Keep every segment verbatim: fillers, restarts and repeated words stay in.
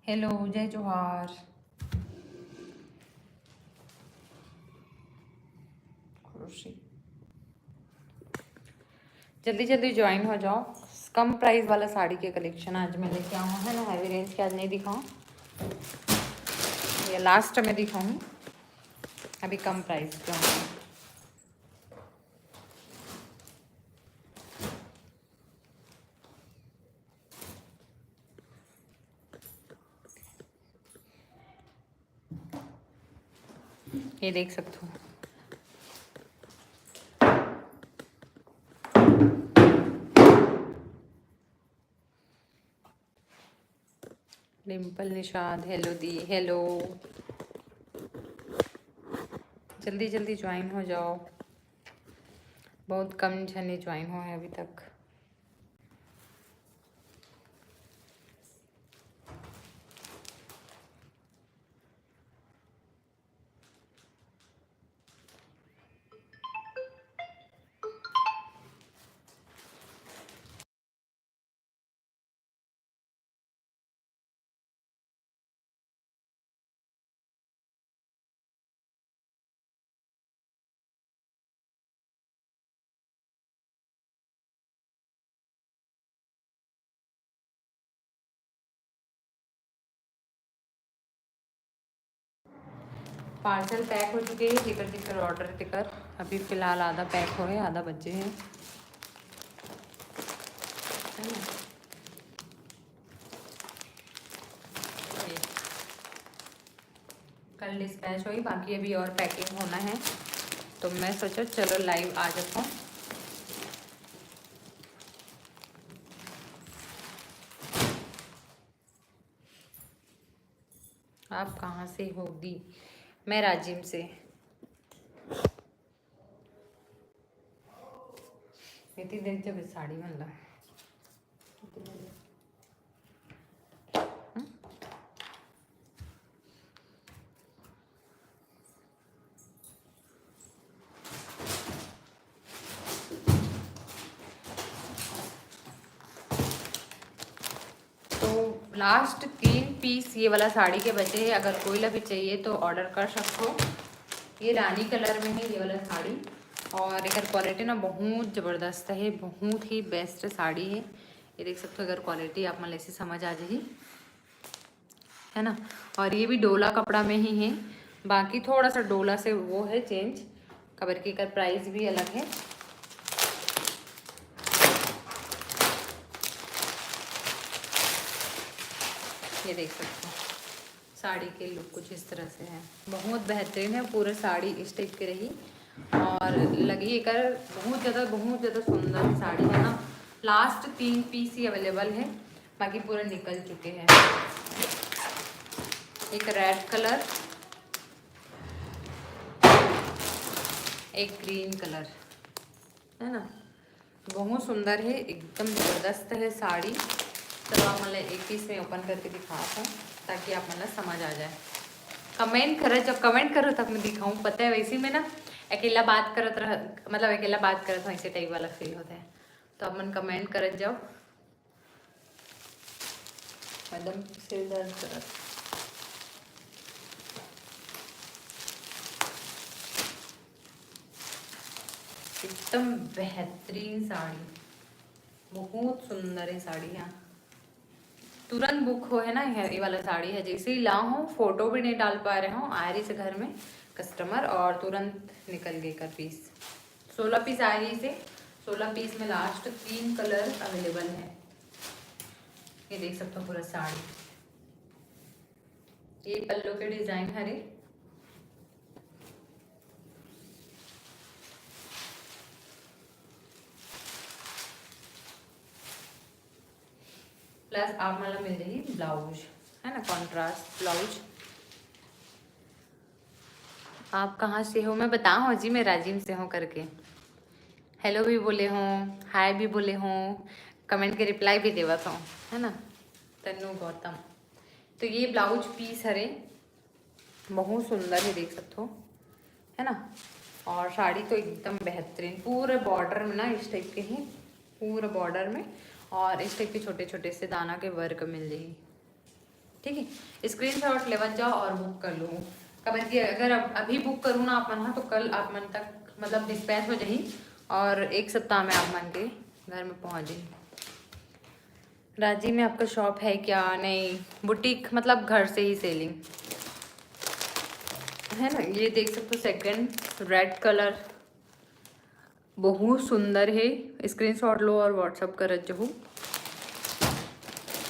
Hello, जय जोहार। खुशी। जल्दी जल्दी ज्वाइन हो जाओ। कम प्राइस वाला साड़ी के कलेक्शन आज मैं लेके आऊँ, है ना। हैवी रेंज के आज नहीं दिखाऊँ, ये लास्ट में दिखाऊँ। अभी कम प्राइस के होंगे। ये देख सकते हो। डिम्पल निषाद, हेलो दी, हेलो। जल्दी जल्दी ज्वाइन हो जाओ, बहुत कम जने ज्वाइन हो है अभी तक। पार्सल पैक हो चुके हैं, जेकर जेकर ऑर्डर तेकर। अभी फिलहाल आधा पैक हो है, आधा बचे हैं, है ना? ये कल डिस्पैच हुई, बाकी अभी और पैकिंग होना है, तो मैं सोचा चलो लाइव आ जाता हूँ। आप कहाँ से हो दी? मैं राजिम से। इतनी देर जब साड़ी मन ला। हम्म? तो लास्ट तीन पीस ये वाला साड़ी के बचे हैं, अगर कोई ला भी चाहिए तो ऑर्डर कर सकते हो। ये रानी कलर में है ये वाला साड़ी, और एकर क्वालिटी ना बहुत ज़बरदस्त है, बहुत ही बेस्ट साड़ी है। ये देख सकते हो, अगर क्वालिटी आप मन ला ऐसे समझ आ जाही, है ना। और ये भी डोला कपड़ा में ही है, बाकी थोड़ा सा डोला से वो है चेंज, काबर कि एकर प्राइस भी अलग है। ये देख सकते हो, साड़ी के लुक कुछ इस तरह से है, बहुत बेहतरीन है। पूरा साड़ी इस टाइप के रही और लगी एकर बहुत ज़्यादा, बहुत ज़्यादा सुंदर साड़ी है ना। लास्ट तीन पीस ही अवेलेबल है, बाकी पूरा निकल चुके हैं। एक रेड कलर, एक ग्रीन कलर, है ना, बहुत सुंदर है, एकदम ज़बरदस्त है साड़ी। चलो आप मतलब एक पीस में ओपन करके दिखात हूँ, ताकि आप मतलब समझ आ जाए। कमेंट करो, जब कमेंट करो तब मैं दिखाऊँ। पता है वैसे मैं ना अकेला बात करत रह, मतलब अकेला बात करत हूँ, ऐसे टाइप वाला फील होता है, तो आप मन कमेंट करत जाओ। एकदम सिर दर्द करत। एकदम बेहतरीन साड़ी, बहुत सुंदर है साड़ी। हाँ, तुरंत बुक हो है ना ये, ये वाला साड़ी है। जैसे ही ला हूँ, फोटो भी नहीं डाल पा रहे हूँ, आ रही से घर में कस्टमर और तुरंत निकल गए कर पीस। सोलह पीस आ रही से, सोलह पीस में लास्ट तीन कलर अवेलेबल है। ये देख सकते हो पूरा साड़ी, ये पल्लू के डिजाइन हरे। प्लस आप मन ला मिल जाही ब्लाउज, है ना, कॉन्ट्रास्ट ब्लाउज। आप कहाँ से हो? मैं बताऊँ जी, मैं राजिम से हूँ करके। हेलो भी बोले हूँ, हाय भी बोले हूँ, कमेंट के रिप्लाई भी देवत हूँ, है ना। तन्नू गौतम। तो ये ब्लाउज पीस हरे, बहुत सुंदर है, देख सकते हो, है ना। और साड़ी तो एकदम बेहतरीन, पूरे बॉर्डर में ना इस टाइप के ही, पूरे बॉर्डर में, और इस टाइप के छोटे छोटे से दाना के वर्क मिल जाही। ठीक है, स्क्रीनशॉट लेवत जाओ और बुक कर लो। काबर कि अगर अब अभी बुक करूँ ना आप मन ह, तो कल आप मन तक, मतलब, डिस्पैच हो जाही और एक सप्ताह में आप मन के घर में पहुँच जाही। राजी में आपका शॉप है क्या? नहीं, बुटीक, मतलब, घर से ही सेलिंग है ना। ये देख सकते हो, सेकंड, रेड कलर, बहुत सुंदर है। स्क्रीनशॉट लो और WhatsApp करत जहू।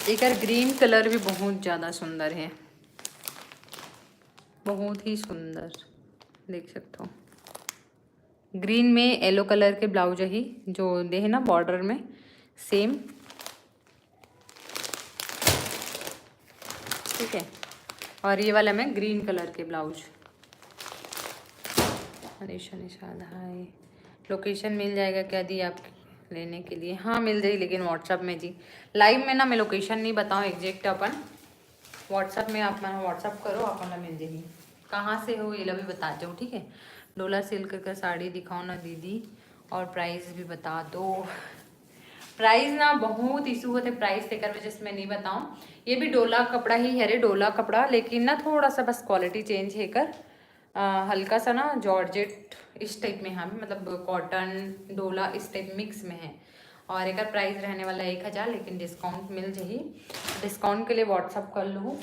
एकर ग्रीन कलर भी बहुत ज़्यादा सुंदर है, बहुत ही सुंदर, देख सकते हो। ग्रीन में येलो कलर के ब्लाउज ही जो दे है ना बॉर्डर में, सेम, ठीक है। और ये वाला में ग्रीन कलर के ब्लाउज। हरीश निषाद, हाय। लोकेशन मिल जाएगा क्या दी आप लेने के लिए? हाँ, मिल जाएगी, लेकिन WhatsApp में जी। लाइव में ना मैं लोकेशन नहीं बताऊँ एग्जैक्ट अपन, WhatsApp में आप मन WhatsApp करो, आप मन ला मिल जाही। कहाँ से हो, ये ला भी बता जाओ, ठीक है। डोला सिल्क का साड़ी दिखाओ ना दीदी, और प्राइस भी बता दो। प्राइस ना बहुत इशू होते, प्राइस तेकर वजह से मैं नहीं बताऊँ। ये भी डोला कपड़ा ही है रे, डोला कपड़ा, लेकिन ना थोड़ा सा बस क्वालिटी चेंज है कर, अ, हल्का सा ना जॉर्जेट इस टाइप में, हाँ, मतलब कॉटन डोला इस टाइप मिक्स में है। और एकर प्राइस रहने वाला एक हज़ार, लेकिन डिस्काउंट मिल जाही। डिस्काउंट के लिए WhatsApp कर लो।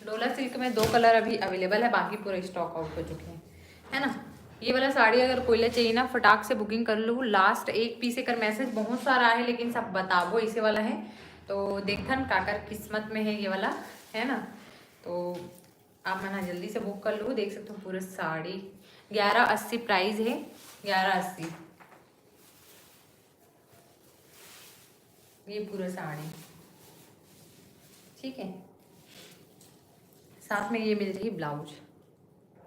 डोला सिल्क में दो कलर अभी अवेलेबल है, बाकी पूरा स्टॉक आउट हो चुके हैं, है ना। ये वाला साड़ी अगर कोई ला चाहिए ना, फटाक से बुकिंग कर लो। लास्ट एक पीस एकर मैसेज बहुत सारा है, लेकिन सब बताबो ऐसे वाला है, तो देखन काकर किस्मत में है ये वाला, है ना। तो आप मन ह जल्दी से बुक कर लो। देख सकते हो पूरा साड़ी ग्यारह अस्सी प्राइस है, ग्यारह अस्सी। ये पूरा साड़ी, ठीक है। साथ में ये मिल जाही ब्लाउज,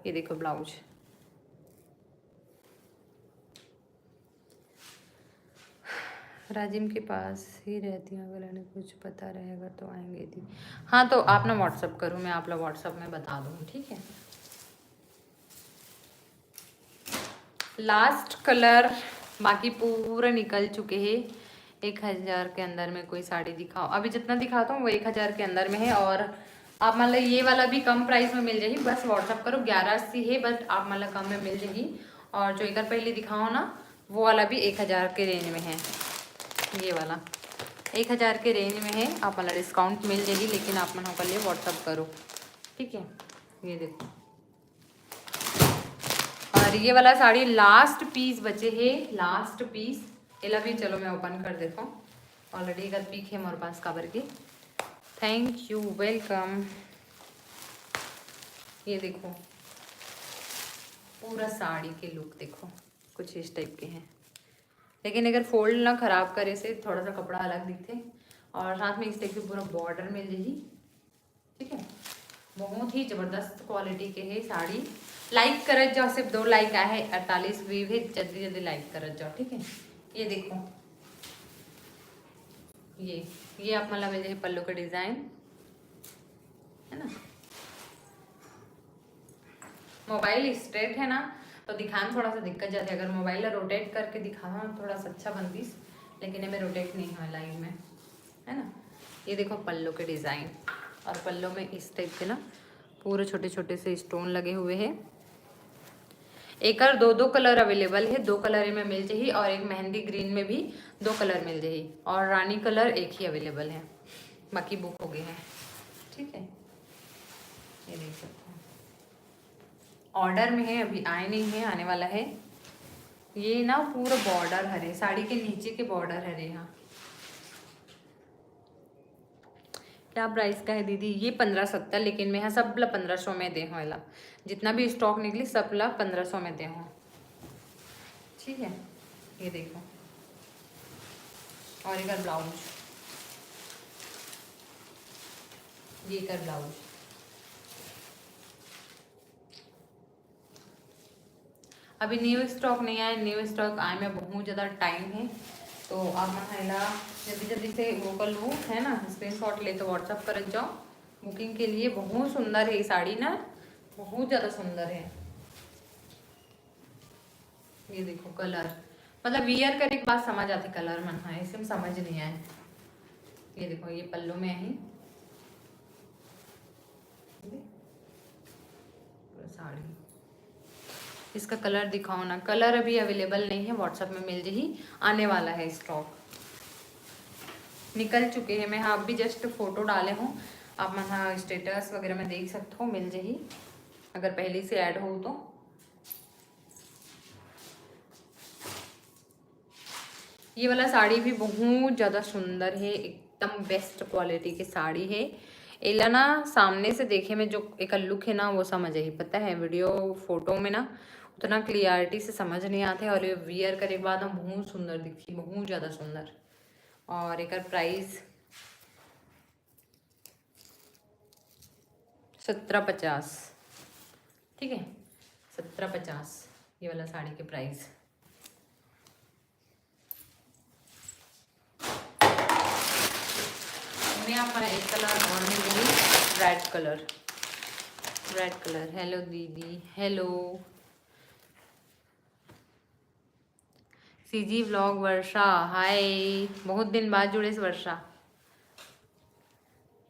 ये देखो ब्लाउज। राजिम के पास ही रहती हूँ, अगर उन्हें कुछ पता रहेगा तो आएंगे दी। हाँ, तो आप ना WhatsApp करो, मैं आप लोग WhatsApp में बता दूँ, ठीक है। लास्ट कलर बाकी पूरा निकल चुके हैं। एक हज़ार के अंदर में कोई साड़ी दिखाओ, अभी जितना दिखाता हूँ वो एक हज़ार के अंदर में है। और आप मतलब ये वाला भी कम प्राइस में मिल जाही, बस WhatsApp करो, ग्यारह अस्सी है, बट आप मतलब कम में मिल जाही। और जो एक पहले दिखाओ ना, वो वाला भी एक हज़ार के रेंज में है, ये वाला एक हज़ार के रेंज में है। आप मतलब डिस्काउंट मिल जाही, लेकिन आप मन ओकर लिए WhatsApp करो, ठीक है। ये देखो, और ये वाला साड़ी लास्ट पीस बचे है, लास्ट पीस। एला भी चलो मैं ओपन कर देता हूँ, ऑलरेडी एक पिक है मोर पास काबर की। Thank you, welcome. ये देखो पूरा साड़ी के लुक देखो, कुछ इस टाइप के हैं, लेकिन अगर फोल्ड ना खराब करे से थोड़ा सा कपड़ा अलग दिखते। और साथ में इस टाइप के पूरा बॉर्डर मिल जाही, ठीक है। बहुत ही जबरदस्त क्वालिटी के है साड़ी। लाइक करत जाओ, सिर्फ दो लाइक आए है, अड़तालीस व्यू है, जल्दी जल्दी लाइक करत जाओ, ठीक है। ये देखो, ये ये आप मतलब मिल जाए पल्लू का डिजाइन, है ना। मोबाइल स्ट्रेट है ना, तो दिखाने थोड़ा सा दिक्कत जाती है। अगर मोबाइल रोटेट करके दिखाना थोड़ा सा अच्छा बनतीस, लेकिन ये रोटेट नहीं हुआ लाइव में, है ना। ये देखो पल्लू के डिजाइन, और पल्लू में इस टाइप के ना पूरे छोटे छोटे से स्टोन लगे हुए हैं। एकर दो दो कलर अवेलेबल है, दो कलर में मिल जाही, और एक मेहंदी ग्रीन में भी दो कलर मिल जाही, और रानी कलर एक ही अवेलेबल है, बाकी बुक हो गए हैं, ठीक है। ये देख सकते हैं, ऑर्डर में है, अभी आए नहीं है, आने वाला है। ये ना पूरा बॉर्डर हरे, साड़ी के नीचे के बॉर्डर हरे यहाँ। क्या प्राइस का है दीदी? ये पन्द्रह सत्तर, लेकिन मैं यहाँ सब ला पन्द्रह सौ में दे हूँ, एला जितना भी स्टॉक निकली सब ला पन्द्रह सौ में दे हूँ, ठीक है। ये देखो, और एक ब्लाउज, ये कर ब्लाउज। अभी न्यू स्टॉक नहीं आया, न्यू स्टॉक आए में बहुत ज़्यादा टाइम है, तो आप मन एला जल्दी जल्दी से वो कर लो, है ना, स्क्रीनशॉट ले तो WhatsApp करत जाओ बुकिंग के लिए। बहुत सुंदर है ये साड़ी ना, बहुत ज़्यादा सुंदर है। ये देखो कलर, मतलब वियर करे के बाद समझ आथे कलर मन ह, ऐसे में समझ नहीं आए। ये देखो, ये पल्लू में ही पूरा साड़ी। इसका कलर दिखाओ ना, कलर अभी अवेलेबल नहीं है, WhatsApp में मिल जाही, आने वाला है स्टॉक, निकल चुके हैं। मैं हाँ अभी जस्ट फोटो डाले हूँ, आप मन हाँ स्टेटस वगैरह में देख सकते हो, मिल जाही अगर पहले से ऐड हो तो। ये वाला साड़ी भी बहुत ज़्यादा सुंदर है, एकदम बेस्ट क्वालिटी के साड़ी है। एला ना सामने से देखे में जो एकर लुक है ना, वो समझ आही। पता है, वीडियो फोटो में ना उतना क्लियरिटी से समझ नहीं आते, और ये वियर करे के बाद ना बहुत सुंदर दिखी, बहुत ज़्यादा सुंदर। और एकर प्राइस सत्रह पचास, ठीक है, सत्रह पचास ये वाला साड़ी के प्राइस। मैं आप एक कलर और में लूँगी, red colour, red colour. Hello दीदी, हेलो। सीजी व्लॉग वर्षा, हाय, बहुत दिन बाद जुड़े से वर्षा।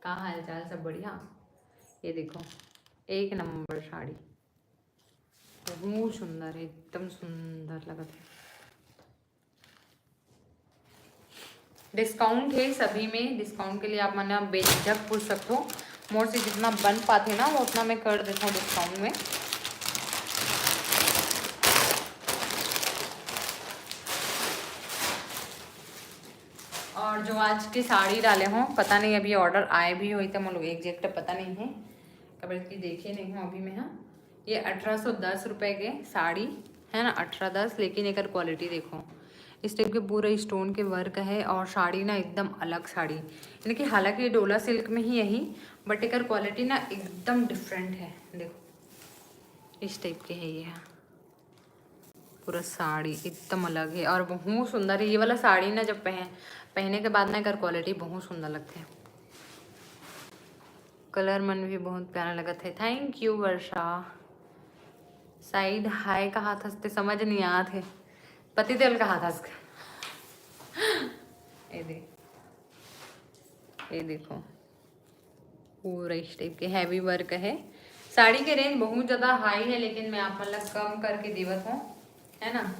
का हाल चाल, सब बढ़िया? ये देखो, एक नंबर साड़ी, बहुत सुंदर है, एकदम सुंदर लगत है। डिस्काउंट है सभी में, डिस्काउंट के लिए आप मन बेझिझक पूछ सकते हो। मोर से जितना बन पाते ना, वो उतना मैं कर देता हूँ डिस्काउंट में। और जो आज के साड़ी डाले हों, पता नहीं अभी ऑर्डर आए भी होही तो मोला एग्जैक्ट पता नहीं है, काबर कि देखे नहीं हूँ अभी मैं। हाँ, ये अठारह सौ दस रुपये के साड़ी है ना, अठारह दस, लेकिन एकर क्वालिटी देखो, इस टाइप के पूरा स्टोन के वर्क है और साड़ी ना एकदम अलग साड़ी, यानी कि हालांकि ये डोला सिल्क में ही यही, बट एकर क्वालिटी ना एकदम डिफरेंट है। देखो, इस टाइप के है ये, हाँ। पूरा साड़ी एकदम अलग है और बहुत सुंदर है। ये वाला साड़ी ना जब पहन पहने के बाद ना एकर क्वालिटी बहुत सुंदर लगथे। कलर मन भी बहुत प्यारा लगत है। Thank you Varsha. Side hi कहाथस ते समझ नहीं आत है। पति तेल कहाथस। ये दे, ये देखो, पूरा इस टाइप के हैवी वर्क है। साड़ी के रेंज बहुत ज़्यादा हाई है, लेकिन मैं आप मन ला कम करके देवत हूँ, है ना।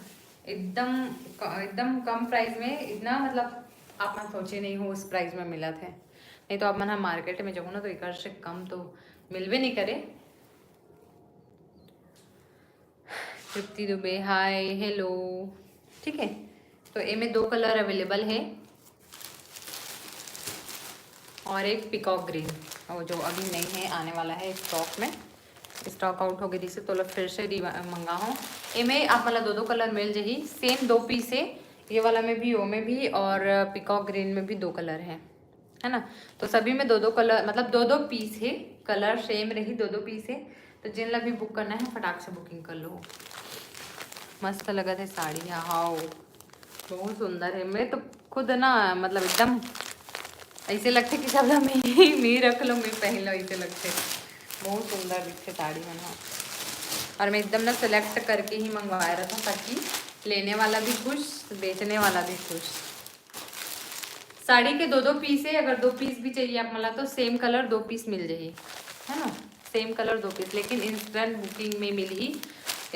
एकदम क-, एकदम कम प्राइस में इतना, मतलब, आप मन सोचे नहीं हो उस प्राइस में मिलत है। नहीं तो आप मन ह मार्केट में जाहू ना, तो एकर से कम तो मिलबे नहीं करे। तृप्ति दुबे, हाय, हेलो। ठीक है, तो एमे दो कलर अवेलेबल है और एक पीकॉक ग्रीन, और जो अभी नहीं है, आने वाला है स्टॉक में। स्टॉक आउट हो गई, जिसे तोला फिर से री मंगा हूँ। एमे आप मतलब दो दो कलर मिल जाही, सेम दो पीस है, ये वाला में भी, ओ में भी, और पीकॉक ग्रीन में भी दो कलर है, है ना। तो सभी में दो दो कलर, मतलब दो दो पीस है, कलर सेम रही, दो दो पीस है। तो जिन ला भी बुक करना है, फटाक से बुकिंग कर लो। मस्त लगत है साड़ी, हाँ, हाँ, बहुत सुंदर है। मैं तो खुद ना, मतलब, एकदम ऐसे लगथे कि सब ला मैं ही, मैं ही रख लो, मैं पहन लो, ऐसे लगथे। बहुत सुंदर दिखथे साड़ी मन ह। और मैं एकदम ना सिलेक्ट करके ही मंगवाए रहता हूँ, ताकि लेने वाला भी खुश, बेचने वाला भी खुश। साड़ी के दो दो पीस है, अगर दो पीस भी चाहिए आप मन ला, तो सेम कलर दो पीस मिल जाही, है ना, सेम कलर दो पीस, लेकिन इंस्टेंट बुकिंग में मिलही,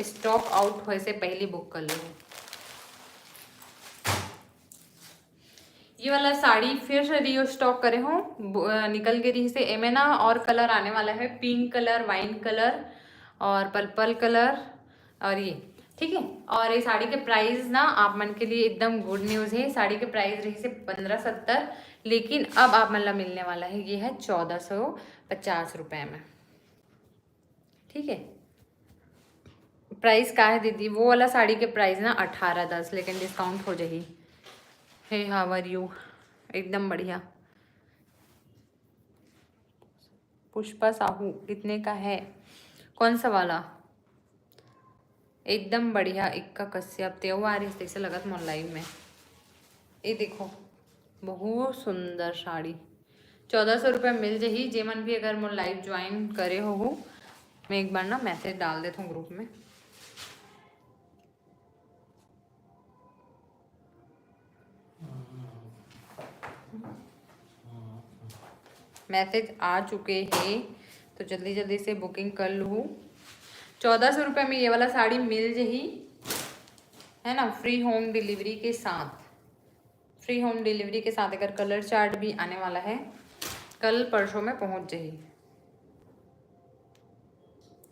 स्टॉक आउट होए से पहले बुक कर लो। ये वाला साड़ी फिर से रीस्टॉक करे हूँ, ब-, अ, निकल के रही से। एमे ना और कलर आने वाला है, पिंक कलर, वाइन कलर और पर्पल कलर और ये, ठीक है। और ये साड़ी के प्राइस ना आप मन के लिए एकदम गुड न्यूज़ है। साड़ी के प्राइस रही से पंद्रह सत्तर, लेकिन अब आप मन ला मिलने वाला है, ये है चौदह सौ पचास रुपये में, ठीक है। प्राइस का है दीदी? वो वाला साड़ी के प्राइस ना अठारह दस, लेकिन डिस्काउंट हो जाही। हे, हाउ आर यू? एकदम बढ़िया। पुष्पा साहू, कितने का है? कौन सा वाला? एकदम बढ़िया। इक्का कश्यप, तेवहार इस जैसे लगत मोर लाइव में। ये देखो, बहुत सुंदर साड़ी, चौदह सौ रुपये मिल जाही। जेमन भी अगर मोर लाइव ज्वाइन करे हो, मैं एक बार ना मैसेज डाल देता हूँ ग्रुप में। मैसेज आ चुके हे, तो जल्दी जल्दी से बुकिंग कर लूँ। चौदह सौ रुपये में ये वाला साड़ी मिल जही, है ना, फ्री होम डिलीवरी के साथ। फ्री होम डिलीवरी के साथ एकर कलर चार्ट भी आने वाला है, कल परसों में पहुंच जही।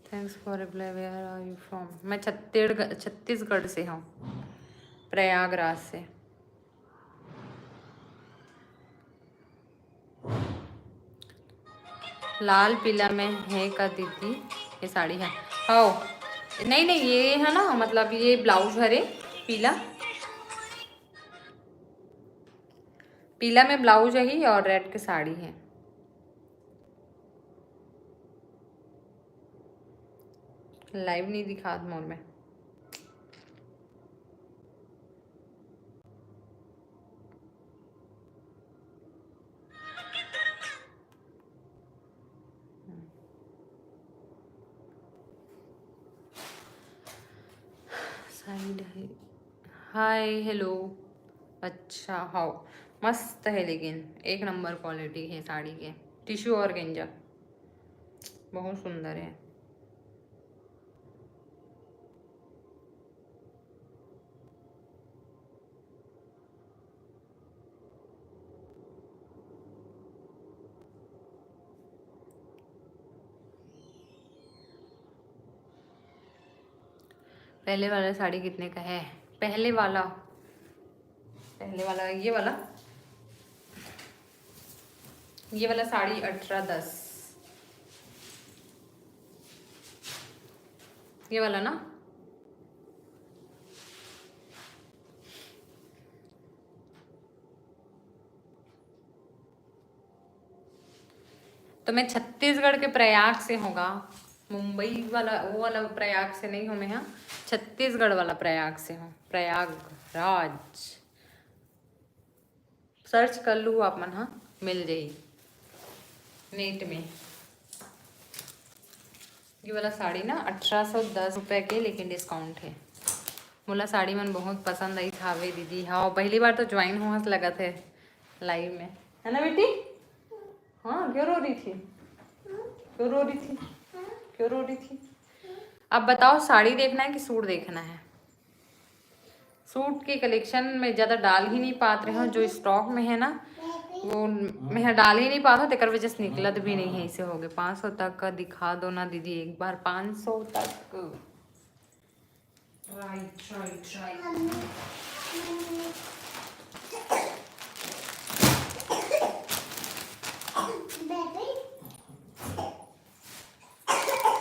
Thanks for reply. Where are you from? मैं छत्तीसगढ़, छत्तीसगढ़ से हूँ, प्रयागराज से। लाल पीला में है का दीदी ये साड़ी है? हो, नहीं नहीं, ये है ना, मतलब ये ब्लाउज हरे पीला, पीला में ब्लाउज है और रेड के साड़ी है। लाइव नहीं दिखात मोर में। साइड है। हाय, हेलो। अच्छा, हाओ, मस्त है, लेकिन एक नंबर क्वालिटी है साड़ी के। टिश्यू ऑर्गेंजा बहुत सुंदर है। पहले वाला साड़ी कितने का है? पहले वाला, पहले वाला, ये वाला, ये वाला साड़ी अठारह दस, ये वाला ना। तो मैं छत्तीसगढ़ के प्रयाग से होगा, मुंबई वाला, वो वाला प्रयाग से नहीं हूँ मैं, हाँ, छत्तीसगढ़ वाला प्रयाग से हूँ, प्रयागराज। सर्च कर लू आप मन, हाँ, मिल जाई नेट में। ये वाला साड़ी ना अठारह सौ दस रुपये के, लेकिन डिस्काउंट है। मोला साड़ी मन बहुत पसंद आई हावे दीदी। हाँ, पहली बार तो ज्वाइन हुआ लगत है लाइव में, है ना बेटी? हाँ, क्यों रो रही थी? क्यों रो रही थी? क्यों रो रही थी? अब बताओ, साड़ी देखना है कि सूट देखना है? सूट के कलेक्शन में ज़्यादा डाल ही नहीं पात रहे हो, जो स्टॉक में है ना, वो मैं डाल ही नहीं पात हूँ, तेकर वजह से निकलत भी नहीं है। इसे हो गए पाँच सौ तक का, दिखा दो ना दीदी एक बार, पाँच सौ तक। Tri, tri, tri.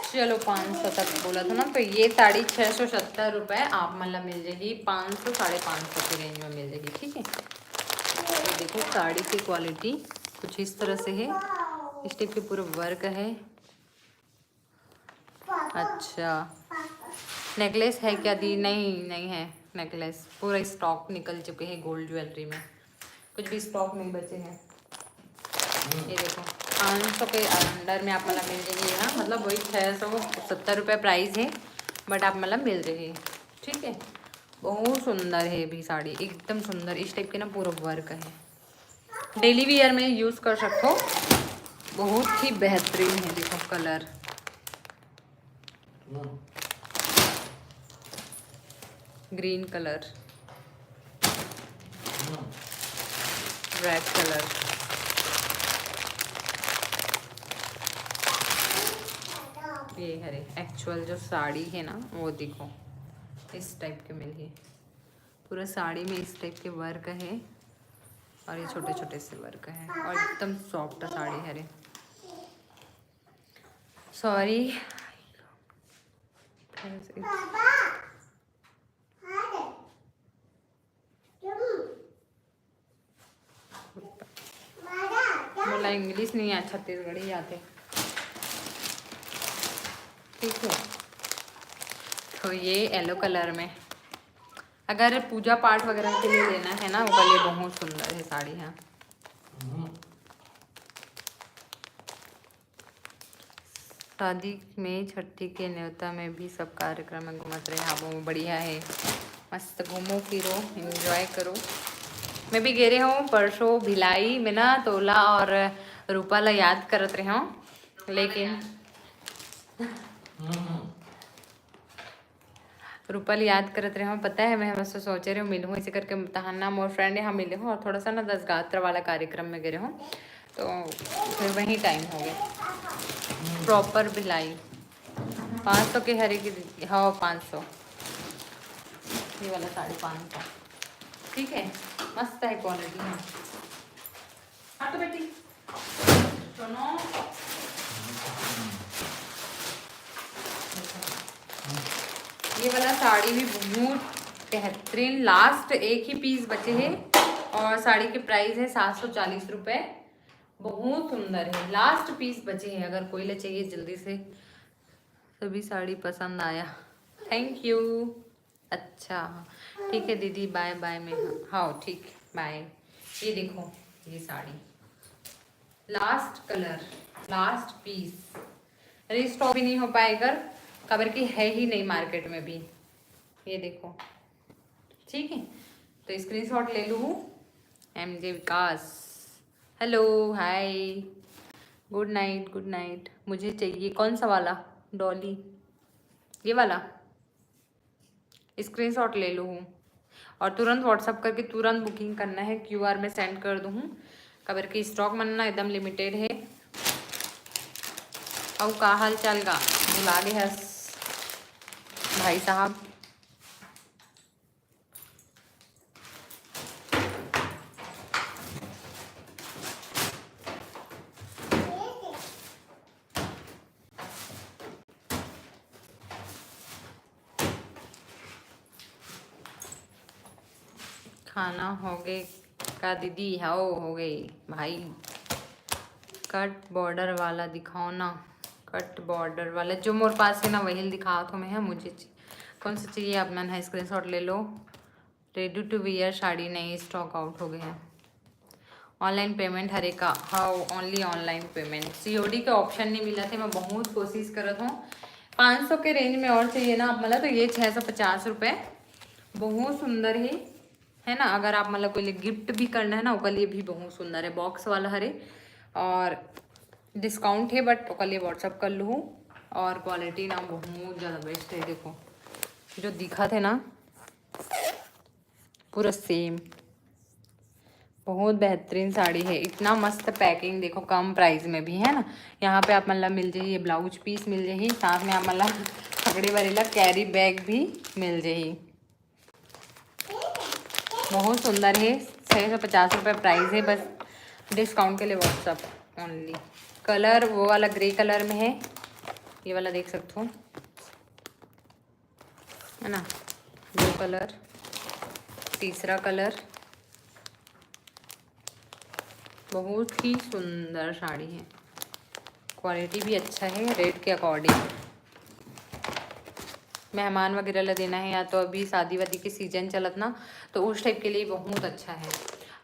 चलो, पाँच सौ तक बोला था ना, तो ये साड़ी छः सौ सत्तर रुपये आप मन ला मिल जाएगी, पाँच सौ, साढ़े पाँच सौ की रेंज में मिल जाएगी, ठीक है। तो देखो, साड़ी की क्वालिटी कुछ इस तरह से है, इस टाइप के पूरा वर्क है। अच्छा, नेकलेस है क्या दी? नहीं, नहीं है नेकलेस, पूरा स्टॉक निकल चुके हैं गोल्ड ज्वेलरी में, कुछ भी स्टॉक नहीं बचे हैं। ये देखो, पाँच सौ के अंडर में आप मतलब मिल जाएगी, हाँ, मतलब वही छः सौ सत्तर रुपये प्राइस है, बट आप मतलब मिल जाएगी, ठीक है। बहुत सुंदर है भी साड़ी, एकदम सुंदर। इस टाइप के ना पूरा वर्क है, डेली वियर में यूज़ कर सकते हो, बहुत ही बेहतरीन है। देखो colour, green colour, red colour, ये हरे। एक्चुअल जो साड़ी है ना, वो देखो, इस टाइप के मिली है। पूरा साड़ी में इस टाइप के वर्क है और ये छोटे छोटे से वर्क है और एकदम सॉफ्ट साड़ी हरे। सॉरी। मोला इंग्लिश नहीं आ, छत्तीसगढ़ी आते। ठीक है, तो ये येलो कलर में, अगर पूजा पाठ वगैरह के लिए लेना है ना, ओकर लिए बहुत सुंदर है साड़ी है। शादी में छट्ठी के न्योता में भी सब कार्यक्रम में घूमत रहे। हाँ, वो बढ़िया है, मस्त घूमो फिरो, एंजॉय करो। मैं भी गे रहे हूँ परसों भिलाई में ना, तोला और रूपा ला याद करत रहे हूँ, लेकिन रूपा ला याद करत रहे हूँ। पता है, मैं बस सोचे रहे हूँ मिलूँ, ऐसे करके तहन्ना मोर फ्रेंड यहाँ मिले हूँ और थोड़ा सा ना दस गात्र वाला कार्यक्रम में गए हूँ, तो फिर वहीं टाइम हो गया। प्रॉपर भिलाई पाँच सौ के हरे की दीदी, हाँ पाँच सौ। ये वाला साड़ी पाँच सौ, ठीक है, मस्त है क्वालिटी में। हाँ तो बेटी सुनो, ये वाला साड़ी भी बहुत बेहतरीन, लास्ट एक ही पीस बचे हैं और साड़ी के प्राइस है सात सौ चालीस रुपये। बहुत सुंदर है, लास्ट पीस बचे हैं, अगर कोई ले चाहिए जल्दी से। सभी साड़ी पसंद आया, थैंक यू। अच्छा ठीक है दीदी, बाय बाय। मैं हाँ ठीक, बाय। ये देखो, ये साड़ी लास्ट कलर, लास्ट पीस, रीस्टॉक भी नहीं हो पाएगा, काबर कि है ही नहीं मार्केट में भी। ये देखो, ठीक है, तो स्क्रीनशॉट ले लूँ। एम जे विकास, हेलो, हाय, गुड नाइट, गुड नाइट। मुझे चाहिए कौन सा वाला, डॉली, ये वाला? स्क्रीनशॉट ले लूँ और तुरंत व्हाट्सअप करके तुरंत बुकिंग करना है। क्यूआर में सेंड कर दूँ, काबर कि स्टॉक मन ना एकदम लिमिटेड है। अउ का हाल चाल गा, बुला दे हस भाई साहब। खाना हो गए का दीदी? हाओ, हो गई भाई। कट बॉर्डर वाला दिखाओ ना, कट बॉर्डर वाला जो मोर पास है ना, वही दिखावत हूँ मैं। है मुझे ची-, कौन सा चाहिए आप मन है, स्क्रीनशॉट ले लो। रेडी टू वियर साड़ी नहीं, स्टॉक आउट हो गया है। ऑनलाइन पेमेंट हरे का? हाँ, ओनली ऑनलाइन पेमेंट, सीओडी के ऑप्शन नहीं मिला थे। मैं बहुत कोशिश करत हूँ, पाँच सौ के रेंज में और चाहिए ना आप, मतलब तो ये छः सौ पचास रुपये, बहुत सुंदर है, है ना। अगर आप मतलब कोई गिफ्ट भी करना है ना, ओकर लिए भी बहुत सुंदर है, बॉक्स वाला हरे। और डिस्काउंट है, बट ओकर लिए व्हाट्सअप कर लूँ। और क्वालिटी ना बहुत ज़्यादा बेस्ट है। देखो जो दिखा थे ना, पूरा सेम, बहुत बेहतरीन साड़ी है। इतना मस्त पैकिंग, देखो कम प्राइस में भी, है ना। यहाँ पे आप मतलब मिल जाइए, ब्लाउज पीस मिल जाइए, साथ में आप मतलब पकड़े वाले ला कैरी बैग भी मिल जाइए। बहुत सुंदर है, छः सौ पचास रुपये प्राइस है, बस डिस्काउंट के लिए व्हाट्सअप ओनली। कलर वो वाला ग्रे कलर में है, ये वाला देख सकते हो, है ना, ब्लू कलर। तीसरा कलर, बहुत ही सुंदर साड़ी है, क्वालिटी भी अच्छा है रेट के अकॉर्डिंग। मेहमान वगैरह ला देना है, या तो अभी शादी वादी के सीजन चलत ना, तो उस टाइप के लिए बहुत अच्छा है।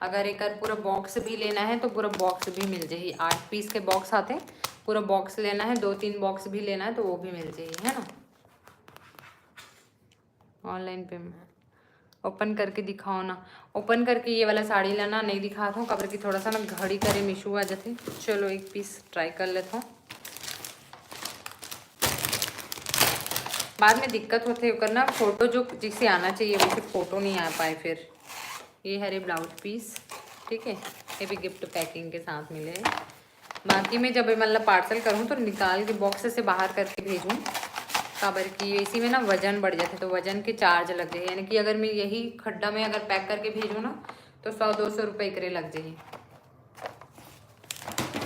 अगर एक पूरा बॉक्स भी लेना है तो पूरा बॉक्स भी मिल जाही। आठ पीस के बॉक्स आते, पूरा बॉक्स लेना है, दो तीन बॉक्स भी लेना है तो वो भी मिल जाही, है ना। ऑनलाइन पेमेंट ओपन करके दिखाओ ना। ओपन करके ये वाला साड़ी ला ना नहीं दिखात हूँ, काबर कि थोड़ा सा ना घड़ी करे में इशू आ जाथे। चलो एक पीस ट्राई कर लेता हूँ। बाद में दिक्कत होथे ओकर ना, फोटो जो जिसे आना चाहिए वैसे फोटो नहीं आ पाए। फिर ये हरे ब्लाउज पीस, ठीक है, ये भी गिफ्ट पैकिंग के साथ मिले। बाकी मैं जब मतलब पार्सल करूँ तो निकाल के बॉक्स से बाहर करके भेजूँ, काबर कि इसी में ना वजन बढ़ जाते तो वजन के चार्ज लग जाए। यानी कि अगर मैं यही खड्डा में अगर पैक करके भेजूँ ना तो सौ दो सौ रुपये एकरे लग जाए।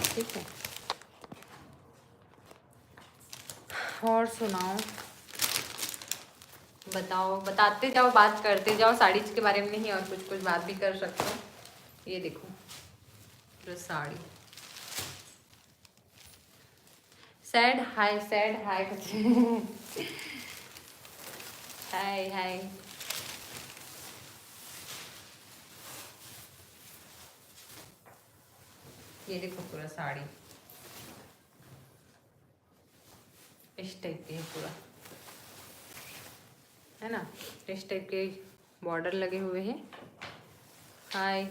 ठीक है, और सुनाओ, बताओ, बताते जाओ, बात करते जाओ साड़ीज के बारे में, नहीं और कुछ कुछ बात भी कर सकते हो। ये देखो पूरा साड़ी, सैड हाय, सैड हाय कुछ। हाय हाय, ये देखो पूरा साड़ी इस टाइप के है पूरा, है ना, इस टाइप के बॉर्डर लगे हुए हैं। हाय,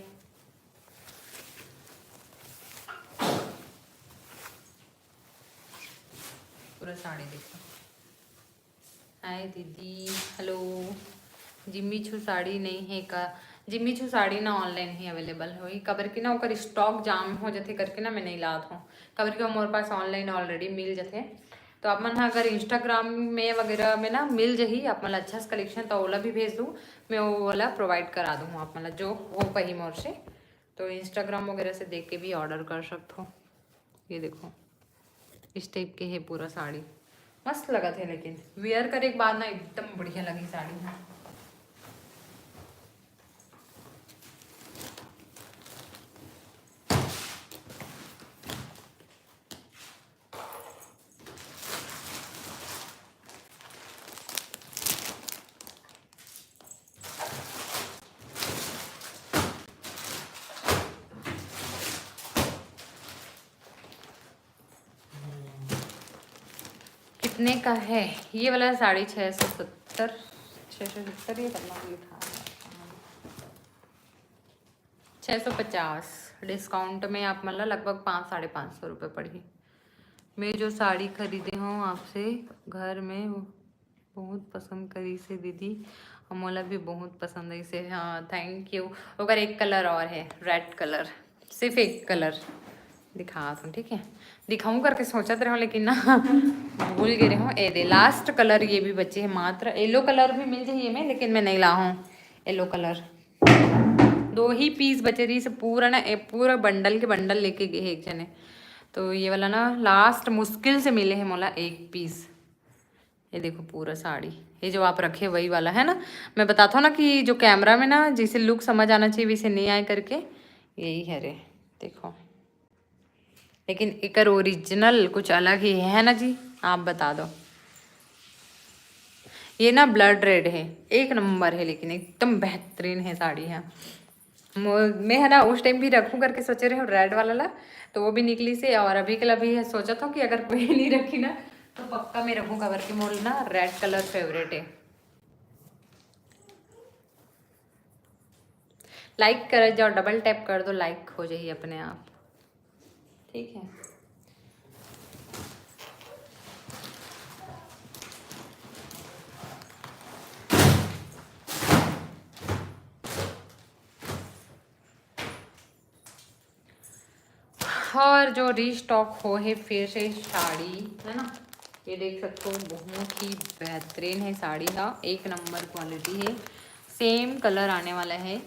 पूरा साड़ी देखो। हाय दीदी, हेलो। जिम्मी छू साड़ी नहीं है का? जिम्मी छू साड़ी ना ऑनलाइन ही अवेलेबल होही, काबर कि ना ओकर स्टॉक जाम हो जथे करके ना मैं नहीं लात हूँ, काबर कि वो मोर पास ऑनलाइन ऑलरेडी मिल जथे। तो आप मन ह अगर इंस्टाग्राम में वगैरह में ना मिल जही आप मन ला अच्छा से कलेक्शन, तो ओला भी भेज दूँ, मैं वो वाला प्रोवाइड करा दूँ आप मन ला, जो हो पाही मोर से। तो इंस्टाग्राम वगैरह से देख के भी ऑर्डर कर सकत हो। ये देखो, इस टाइप के है पूरा साड़ी, मस्त लगत है, लेकिन वियर करे के बाद ना एकदम बढ़िया लगी साड़ी ह। कितने का है ये वाला साड़ी? छः सौ सत्तर, छः सौ सत्तर, ये करना भी उठा, छः सौ पचास। डिस्काउंट में आप मन ला लगभग पाँच, साढ़े पाँच सौ रुपये पड़ही। मैं जो साड़ी खरीदे हूँ आपसे, घर में वो बहुत पसंद करिस हे दीदी, अउ मोला भी बहुत पसंद आइस हे। हाँ, थैंक यू। ओकर एक कलर और है, रेड कलर, सिर्फ एक कलर दिखात हूँ, ठीक है, दिखाऊँ करके सोचत रहूँ, लेकिन ना भूल गे रहूँ। ए दे, लास्ट कलर ये भी बचे है मात्र। येलो कलर भी मिल जाही एमे, लेकिन मैं नहीं ला हूँ येलो कलर। दो ही पीस बचे रहिस पूरा ना, ए, पूरा बंडल के बंडल लेके गे हे एक जने। तो ये वाला ना लास्ट मुश्किल से मिले है मोला एक पीस। ये देखो पूरा साड़ी, ये जो आप रखे वही वाला है ना। मैं बताता हूँ ना कि जो कैमरा में ना जैसे लुक समझ आना चाहिए वैसे नहीं आए करके, यही है रे। देखो, लेकिन एकर ओरिजिनल कुछ अलग ही है ना जी, आप बता दो। ये ना ब्लड रेड है, एक नंबर है, लेकिन एकदम बेहतरीन है साड़ी है। मो-, मैं है ना उस टाइम भी रखूँ करके सोचे रहे हूँ रेड वाला ला, तो वो भी निकलिस हे। और अभी के लिए अभी सोचत हूँ कि अगर कोई नहीं रखी ना तो पक्का मैं रखूँ, काबर कि मोर ना रेड कलर फेवरेट है। लाइक कर जाओ, डबल टैप कर दो, लाइक हो जाही अपने आप। ठीक है। और जो रीस्टॉक हो है फिर से साड़ी, है ना, ये देख सकते हो, बहुत ही बेहतरीन है साड़ी का, एक नंबर क्वालिटी है, सेम कलर आने वाला है।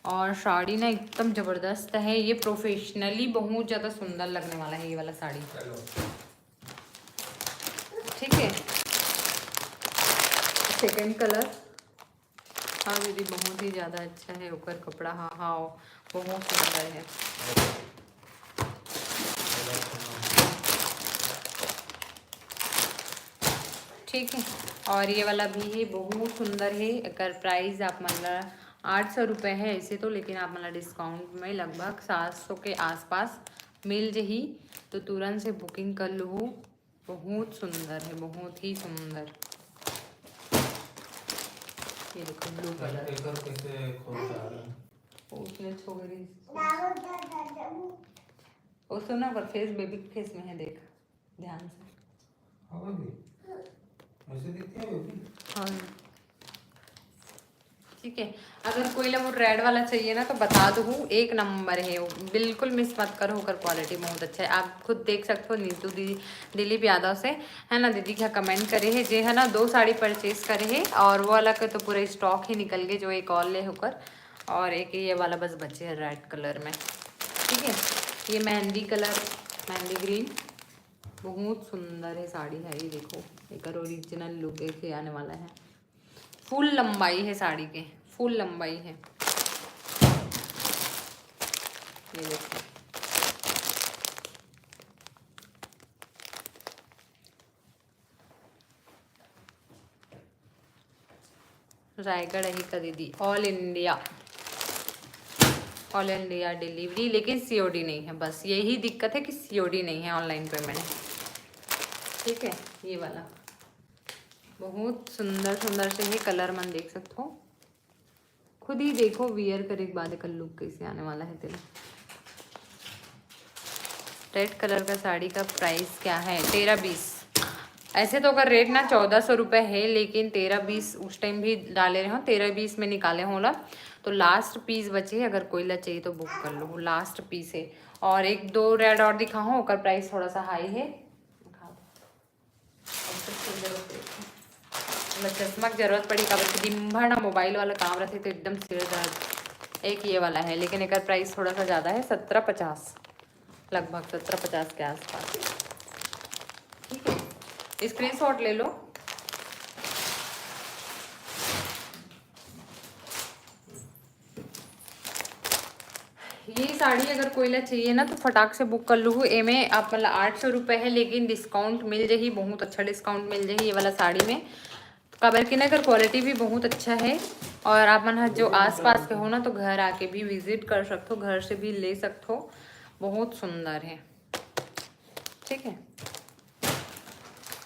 और साड़ी ना एकदम ज़बरदस्त है, ये प्रोफेशनली बहुत ज़्यादा सुंदर लगने वाला है ये वाला साड़ी। ठीक है, सेकंड कलर। हाँ दीदी, बहुत ही ज़्यादा अच्छा है ओकर कपड़ा। हाँ, हाँ, बहुत सुंदर है। ठीक है, और ये वाला भी है, बहुत सुंदर है। एकर प्राइस आप मन ला आठ सौ रुपये है ऐसे तो, लेकिन आप मन ला डिस्काउंट में लगभग सात सौ के आसपास मिल जही, तो तुरंत से बुकिंग कर लूहू। बहुत सुंदर है, बहुत ही सुंदर। ये देखो, ब्लू कलर। एकर कैसे खोलता है? उसने छोड़ी। वो सुना पर फेस बेबी फेस में है, देख ध्यान से। हाँ बेबी, ऐसे दिखती है बेबी? हाँ। ठीक है, अगर कोई ला वो रेड वाला चाहिए ना तो बता दो, एक नंबर है वो, बिल्कुल मिस मत करो, ओकर क्वालिटी बहुत अच्छा है। आप खुद देख सकते हो नीतू दीदी, दिलीप यादव से, है ना, दीदी का कमेंट करे है जे, है ना, दो साड़ी परचेज करे है और वो वाला के तो पूरा स्टॉक ही निकल गए, जो एक और ले होकर, और एक ये वाला बस बचे है रेड कलर में। ठीक है, ये मेहंदी कलर, मेहंदी ग्रीन, बहुत सुंदर है साड़ी है। ये देखो, एक ओरिजिनल लुक ऐसे आने वाला है। फुल लंबाई है साड़ी के, फुल लंबाई है। ये देखो, रायगढ़ ही का दीदी, all India, all India delivery, लेकिन सीओडी नहीं है। बस यही दिक्कत है कि सीओडी नहीं है, ऑनलाइन पेमेंट। ठीक है, ये वाला बहुत सुंदर सुंदर से है कलर, मन देख सकते हो, खुद ही देखो वियर करे के बाद एकर लुक कैसे आने वाला है तेरा। रेड कलर का साड़ी का प्राइस क्या है? तेरह बीस। ऐसे तो ओकर रेट ना चौदह सौ रुपये है, लेकिन तेरह बीस उस टाइम भी डाले रहे हो, तेरह बीस में निकाले हो ला। तो लास्ट पीस बचे है, अगर कोई ला चाहिए तो बुक कर लो, वो लास्ट पीस है। और एक दो रेड और दिखाऊँ, ओकर प्राइस थोड़ा सा हाई है। दिखा दो। और कुछ की जरूरत है। मतलब चश्मा की जरूरत पड़ी, काबर कि दिन भर ना मोबाइल वाला काम रहते तो एकदम सिर दर्द। एक ये वाला है, लेकिन एकर प्राइस थोड़ा सा ज़्यादा है, सत्रह पचास, लगभग सत्रह पचास के आसपास। ठीक है, स्क्रीनशॉट ले लो। ये साड़ी अगर कोई ला चाहिए ना, तो फटाक से बुक कर लूहू। एमे आप मतलब आठ सौ रुपये है, लेकिन डिस्काउंट मिल जाही, बहुत अच्छा डिस्काउंट मिल जाही ये वाला साड़ी में। काबर कि ना एकर क्वालिटी भी बहुत अच्छा है, और आप मन ह जो आसपास के हो ना, तो घर आके भी विजिट कर सकथो, घर से भी ले सकथो। बहुत सुंदर है। ठीक है,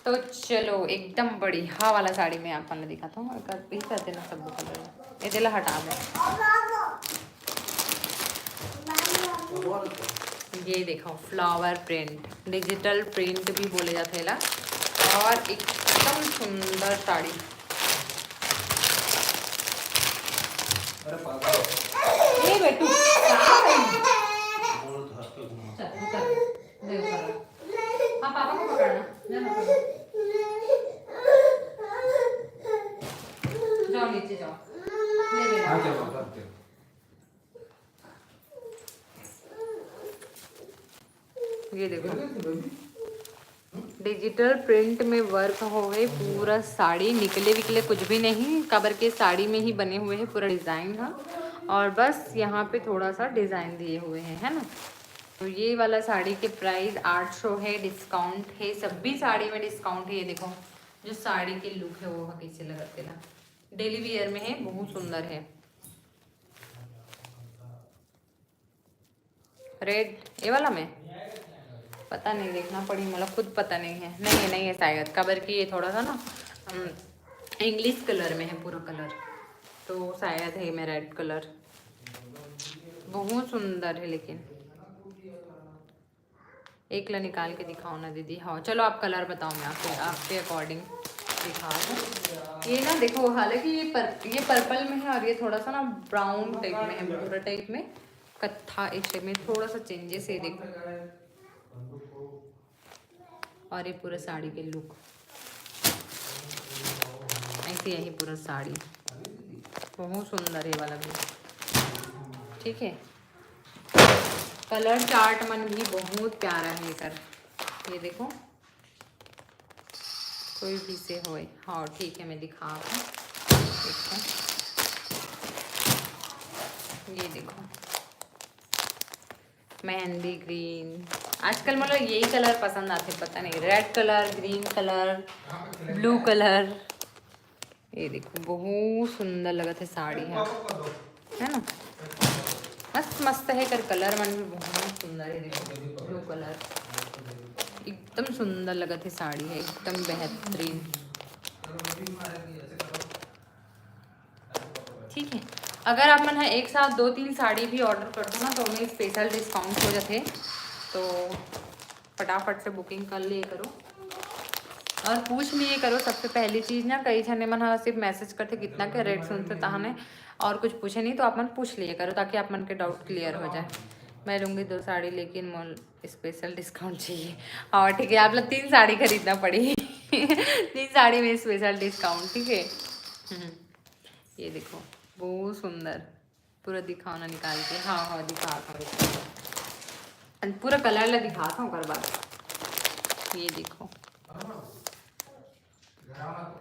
तो चलो एकदम बढ़िया वाला साड़ी मैं आप मन ला दिखाता हूँ। एकर पीस रहते ना सब कलर, ये देला हटा दे। ये देखो, फ्लावर प्रिंट, डिजिटल प्रिंट भी बोले जाते ला, और एकदम सुंदर साड़ी। ये बेटू, कहाँ गई? चल, उतर। ले, उतर। हाँ, पापा को पकड़ना। ले, पकड़। जाओ नीचे जाओ। ले, ले, हाँ, ले। चलो, उतर के। ये देखो, डिजिटल प्रिंट में वर्क होवे, पूरा साड़ी निकले विकले कुछ भी नहीं, काबर के साड़ी में ही बने हुए है पूरा डिजाइन ह। और बस यहाँ पे थोड़ा सा डिजाइन दिए हुए हैं, है ना। तो ये वाला साड़ी के प्राइस आठ सौ है, डिस्काउंट है, सभी साड़ी में डिस्काउंट है। ये देखो, जो साड़ी के लुक है वो कैसे लगत तेला, डेली वियर में है, बहुत सुंदर है। रेड, ये वाला में पता नहीं, देखना पड़ी, मतलब खुद पता नहीं है। नहीं है, नहीं है शायद, काबर कि ये थोड़ा सा ना इंग्लिश कलर में है पूरा कलर, तो शायद है मैं रेड कलर। बहुत सुंदर है, लेकिन एक ला निकाल के दिखाओ ना दीदी। हाँ, चलो आप कलर बताओ, मैं आपके, आपके अकॉर्डिंग दिखा दूँ। ये ना देखो, हालांकि ये पर, ये पर्पल में है और ये थोड़ा सा ना ब्राउन टाइप में है, भूरा टाइप में, कत्था इस टाइप में, थोड़ा सा चेंजेस है। देखो, और ये पूरा साड़ी के लुक ऐसे, यही पूरा साड़ी बहुत सुंदर है वाला भी। ठीक है, कलर चार्ट मन भी बहुत प्यारा है एकर। ये देखो, कोई भी से होए। हाँ, ठीक है, मैं दिखा दूँ। देखो, ये देखो, मेहंदी ग्रीन। आजकल मतलब यही कलर पसंद आते, पता नहीं, red colour, green colour, blue colour. ये देखो, बहुत सुंदर लगत है साड़ी है, है ना? मस्त मस्त है, कर कलर मन भी बहुत सुंदर है। देखो, ब्लू कलर एकदम सुंदर लगत है साड़ी है, एकदम बेहतरीन। ठीक है, अगर आप मन ह एक साथ दो तीन साड़ी भी ऑर्डर करथो ना, तो ओमे स्पेशल डिस्काउंट हो जाथे। तो फटाफट से बुकिंग कर लिए करो और पूछ लिए करो। सबसे पहली चीज़ ना, कई झने मन ह सिर्फ मैसेज करथे कितना के रेट सुनथे तहाने, और कुछ पूछे नहीं, तो आप मन पूछ लिए करो ताकि आप मन के डाउट क्लियर हो जाए। मैं लूँगी दो साड़ी, लेकिन मोल स्पेशल डिस्काउंट चाहिए। और ठीक है, आप लोग तीन साड़ी खरीदना पड़ी। तीन साड़ी में स्पेशल डिस्काउंट, ठीक है। हम्म, ये देखो, बहुत सुंदर। पूरा दिखाओ ना निकाल के। हाँ, हाँ, दिखा, दिखा, दिखा। पूरा कलर ला दिखा था ओकर बाद। ये देखो,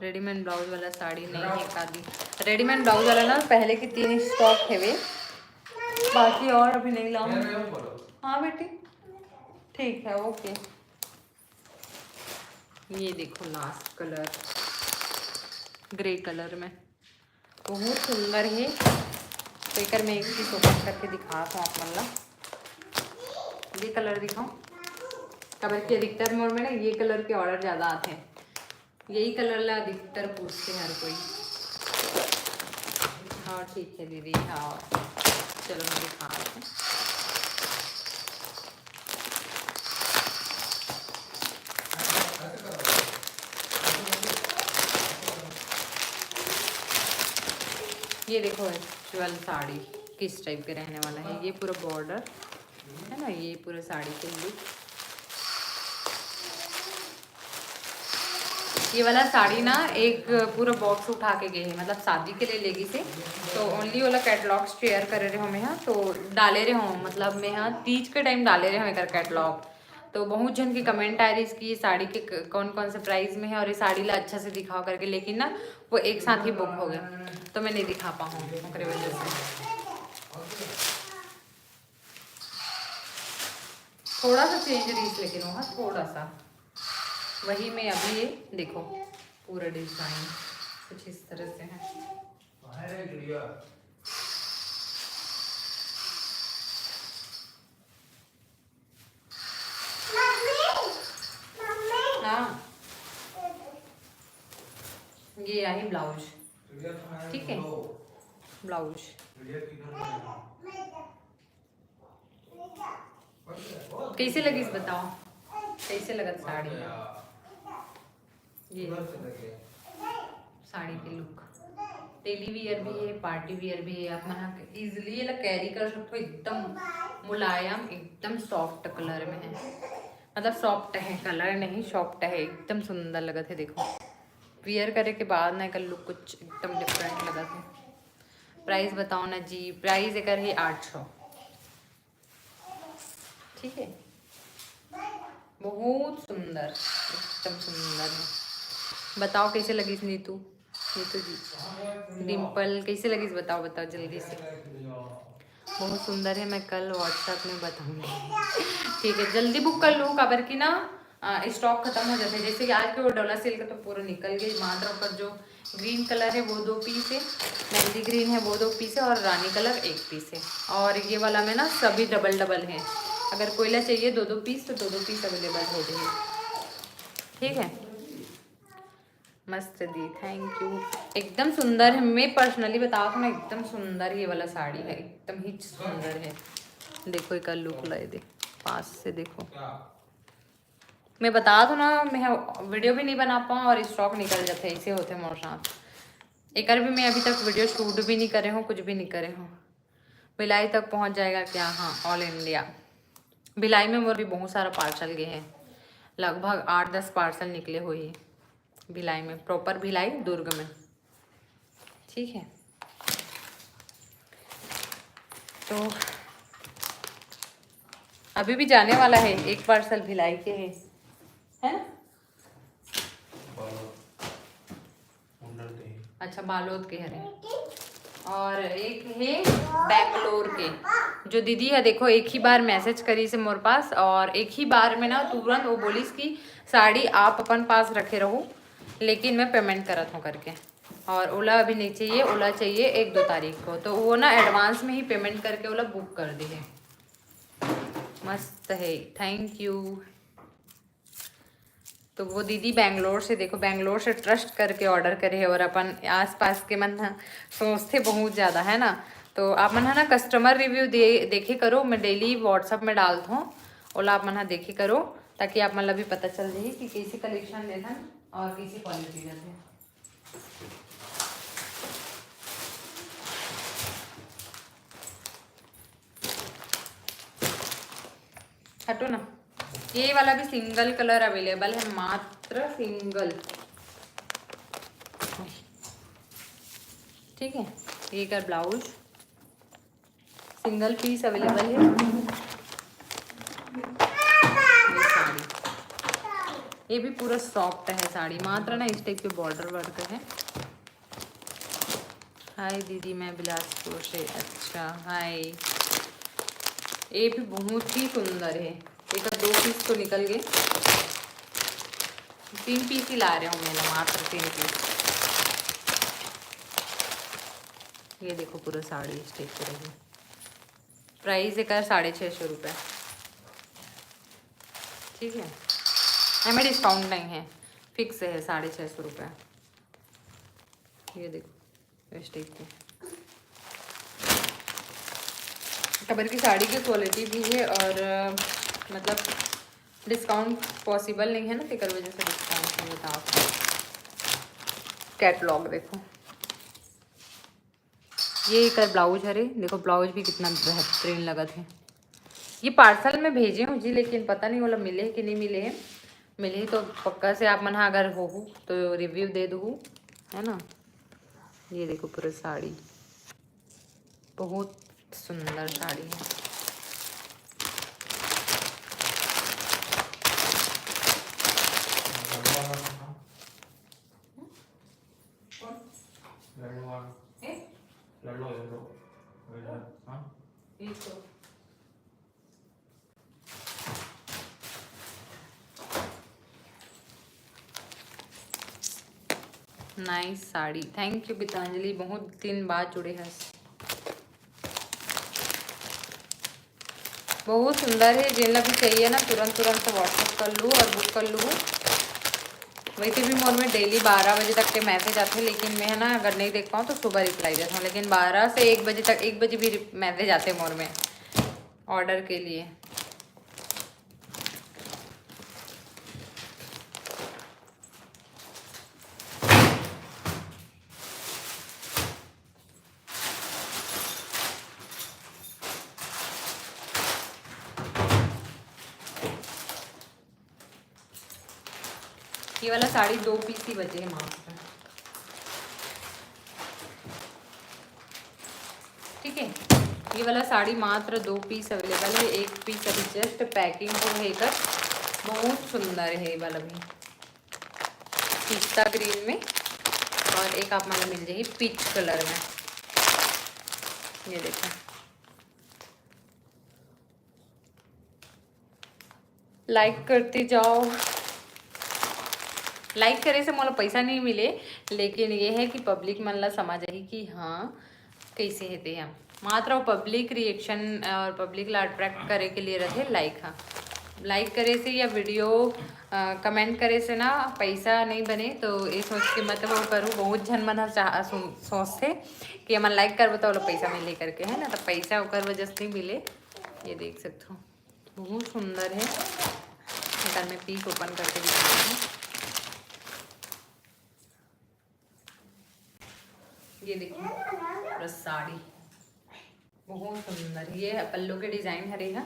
रेडीमेड ब्लाउज वाला साड़ी नहीं है कादी। रेडीमेड ब्लाउज वाला ना पहले की तीन स्टॉक है वे, बाकी और अभी नहीं लाऊं। हाँ बेटी, ठीक है, ओके। ये देखो लास्ट कलर, ग्रे कलर में, बहुत सुंदर है। तो एकर मैं एक चीज ओपन करके दिखात हूँ आप मन ला। ये कलर दिखाओ, काबर कि अधिकतर मोर में ना ये कलर के ऑर्डर ज़्यादा आते हैं, यही कलर ला अधिकतर पूछते हैं हर कोई। हाँ ठीक है दीदी, हाँ चलो मैं दिखा रही हूँ। ये देखो, एक्चुअल साड़ी किस टाइप के रहने वाला है। ये पूरा बॉर्डर है ना, ये पूरा साड़ी के लुक। ये वाला साड़ी ना एक पूरा बॉक्स उठा के गए हैं, मतलब शादी के लिए लेगी से, तो ओनली वाला कैटलॉग शेयर करे रहे हो मैं, हाँ, तो डाले रहे हो, मतलब मैं, हाँ, तीज के टाइम डाले रहे हो एक कैटलॉग। तो बहुत जन की कमेंट आ रही इसकी, ये साड़ी के क-, कौन कौन से प्राइस में है और ये साड़ी ला अच्छा से दिखाओ करके, लेकिन ना वो एक साथ ही बुक हो गया, तो मैं नहीं दिखा पाऊँ ओकरे वजह से। थोड़ा सा चेंज रहीस, लेकिन वो, हाँ, थोड़ा सा। वही में अभी ये देखो, पूरा डिजाइन कुछ इस तरह से है। हाँ, ये आही ब्लाउज, ठीक है, ब्लाउज। कैसे लगिस बताओ, कैसे लगत साड़ी? ये साड़ी के लुक डेली वियर भी है, पार्टी वियर भी है। आप मन इजीली एला कैरी कर सकते हो। एकदम मुलायम, एकदम सॉफ्ट कलर में है, मतलब सॉफ्ट है, कलर नहीं, सॉफ्ट है, एकदम सुंदर लगत है। देखो, वियर करे के बाद ना एकर लुक कुछ एकदम डिफरेंट लगत है। प्राइस बताओ ना जी, प्राइस एकर है आठ सौ। ठीक है, बहुत सुंदर, एकदम सुंदर है। बताओ कैसे लगिस नीतू, नीतू जी, डिम्पल कैसे लगिस बताओ, बताओ जल्दी से। बहुत सुंदर है, मैं कल WhatsApp में बताऊंगी। ठीक है, जल्दी बुक कर लो, काबर कि ना स्टॉक खत्म हो जाता है। जैसे कि आज के वो डोला सिल्क तो पूरा निकल गई, मात्र ऊपर जो ग्रीन कलर है वो दो पीस है, मेहंदी ग्रीन है वो दो पीस है और रानी कलर एक पीस है। और ये वाला में ना सभी डबल डबल है, अगर कोई ला चाहिए दो दो पीस तो दो दो पीस अवेलेबल हो गई है। ठीक है, मस्त दी, थैंक यू। एकदम सुंदर है, मैं पर्सनली बतावत हूँ ना, एकदम सुंदर ये वाला साड़ी है, एकदम ही सुंदर है। देखो एक लुक ला दे, पास से देखो। मैं बतावत हूँ ना, मैं वीडियो भी नहीं बना पाऊँ और स्टॉक निकल जाते, ऐसे होते मोर साथ। एकर भी मैं अभी तक वीडियो शूट भी नहीं करे हूँ, कुछ भी नहीं करे हूँ। भिलाई तक पहुँच जाएगा क्या? हाँ, ऑल इंडिया। भिलाई में मोर भी बहुत सारा पार्सल गए हैं, लगभग आठ दस पार्सल निकले हुए हैं भिलाई में, प्रॉपर भिलाई दुर्ग में। ठीक है, तो अभी भी जाने वाला है, एक पार्सल भिलाई के है, है ना? अच्छा, बालोद के हरे। और एक है बेंगलोर के। जो दीदी है, देखो, एक ही बार मैसेज करिस मोर पास और एक ही बार में ना तुरंत वो बोलिस कि साड़ी आप अपन पास रखे रहो, लेकिन मैं पेमेंट करत हूँ करके। और ओला अभी नहीं चाहिए, ओला चाहिए एक दो तारीख को, तो वो ना एडवांस में ही पेमेंट करके ओला बुक कर दी है। मस्त है, थैंक यू। तो वो दीदी बेंगलोर से, देखो, बेंगलोर से ट्रस्ट करके ऑर्डर करे है और अपन आसपास के मन ह सोचते बहुत ज़्यादा है ना। तो आप मन ह ना कस्टमर रिव्यू दे देखे करो, मैं डेली WhatsApp में डालत हूँ, ओला आप मन ह देखे करो, ताकि आप मन ला भी पता चल जाही कि कैसे कलेक्शन देथन और कैसे क्वालिटी रहते। हटो ना, ये वाला भी सिंगल कलर अवेलेबल है, मात्र सिंगल। ठीक है, ये कर ब्लाउज, सिंगल पीस अवेलेबल है। ये साड़ी, ये भी पूरा सॉफ्ट है साड़ी, मात्र ना इस टाइप के बॉर्डर वर्क है। हाय दीदी, मैं बिलासपुर से। अच्छा, हाय। ये भी बहुत ही सुंदर है। एक दो पीस तो निकल गए, तीन पीस ही ला रहे हूँ मैं, मात्र तीन पीस। ये देखो, पूरा साड़ी इस टाइप से रही। प्राइस एकर साढ़े छः सौ रुपये। ठीक है, एमे डिस्काउंट नहीं है, फिक्स है साढ़े छः सौ रुपये। ये देखो, इस टाइप के, काबर की साड़ी की क्वालिटी भी है और अ, मतलब डिस्काउंट पॉसिबल नहीं है ना, तेकर वजह से डिस्काउंट नहीं बताओ। कैटलॉग देखो, ये एकर ब्लाउज हरे, देखो ब्लाउज भी कितना बेहतरीन लगत हे। ये पार्सल में भेजे हूँ जी, लेकिन पता नहीं ओला मिले हे कि नहीं मिले हे। मिले तो पक्का से आप मन हा अगर होहू तो रिव्यू दे दूहू, है ना। ये देखो पूरा साड़ी, बहुत सुंदर साड़ी है। Nice sari, thank you Geetanjali, बहुत दिन बाद जुड़े हस। बहुत सुंदर है, जेन ला भी चाहिए ना तुरंत तुरंत WhatsApp कर लू और बुक कर लू। वैसे भी मोर में डेली बारह बजे तक के मैसेज आते, लेकिन मैं है ना अगर नहीं देख पाऊँ तो सुबह रिप्लाई देता हूँ, लेकिन बारह से एक बजे तक, एक बजे भी मैसेज आते मोर में ऑर्डर के लिए। ये वाला साड़ी दो पीस ही बचे हैं मात्र, ठीक है। ये वाला साड़ी मात्र दो पीस अवेलेबल है, एक पीस अभी जस्ट पैकिंग को है कर। बहुत सुंदर है ये वाला भी, पिस्ता ग्रीन में, और एक आप मन मिल जाएगी पीच कलर में। ये देखो, लाइक करते जाओ। लाइक करे से मोला पैसा नहीं मिले, लेकिन ये है कि पब्लिक मन ला समझ आही कि हाँ कैसे है ते हम। मात्र वो पब्लिक रिएक्शन और पब्लिक ला अट्रैक्ट करे के लिए रहते लाइक। हाँ, लाइक करे से या वीडियो कमेंट करे से ना पैसा नहीं बने, तो ये सोच के मतलब वो करूँ। बहुत झन मन हर चाह सो- सोचते कि हमन लाइक करबो तो वो लोग पैसा मिले करके, है ना, तो पैसा ओकर वजह से नहीं मिले। ये देख सकते हो, बहुत सुंदर है। एकर मैं पीस ओपन करके दिखाती हूँ। ये देखिए पूरा साड़ी बहुत सुंदर, ये है पल्लू के डिजाइन हरे है,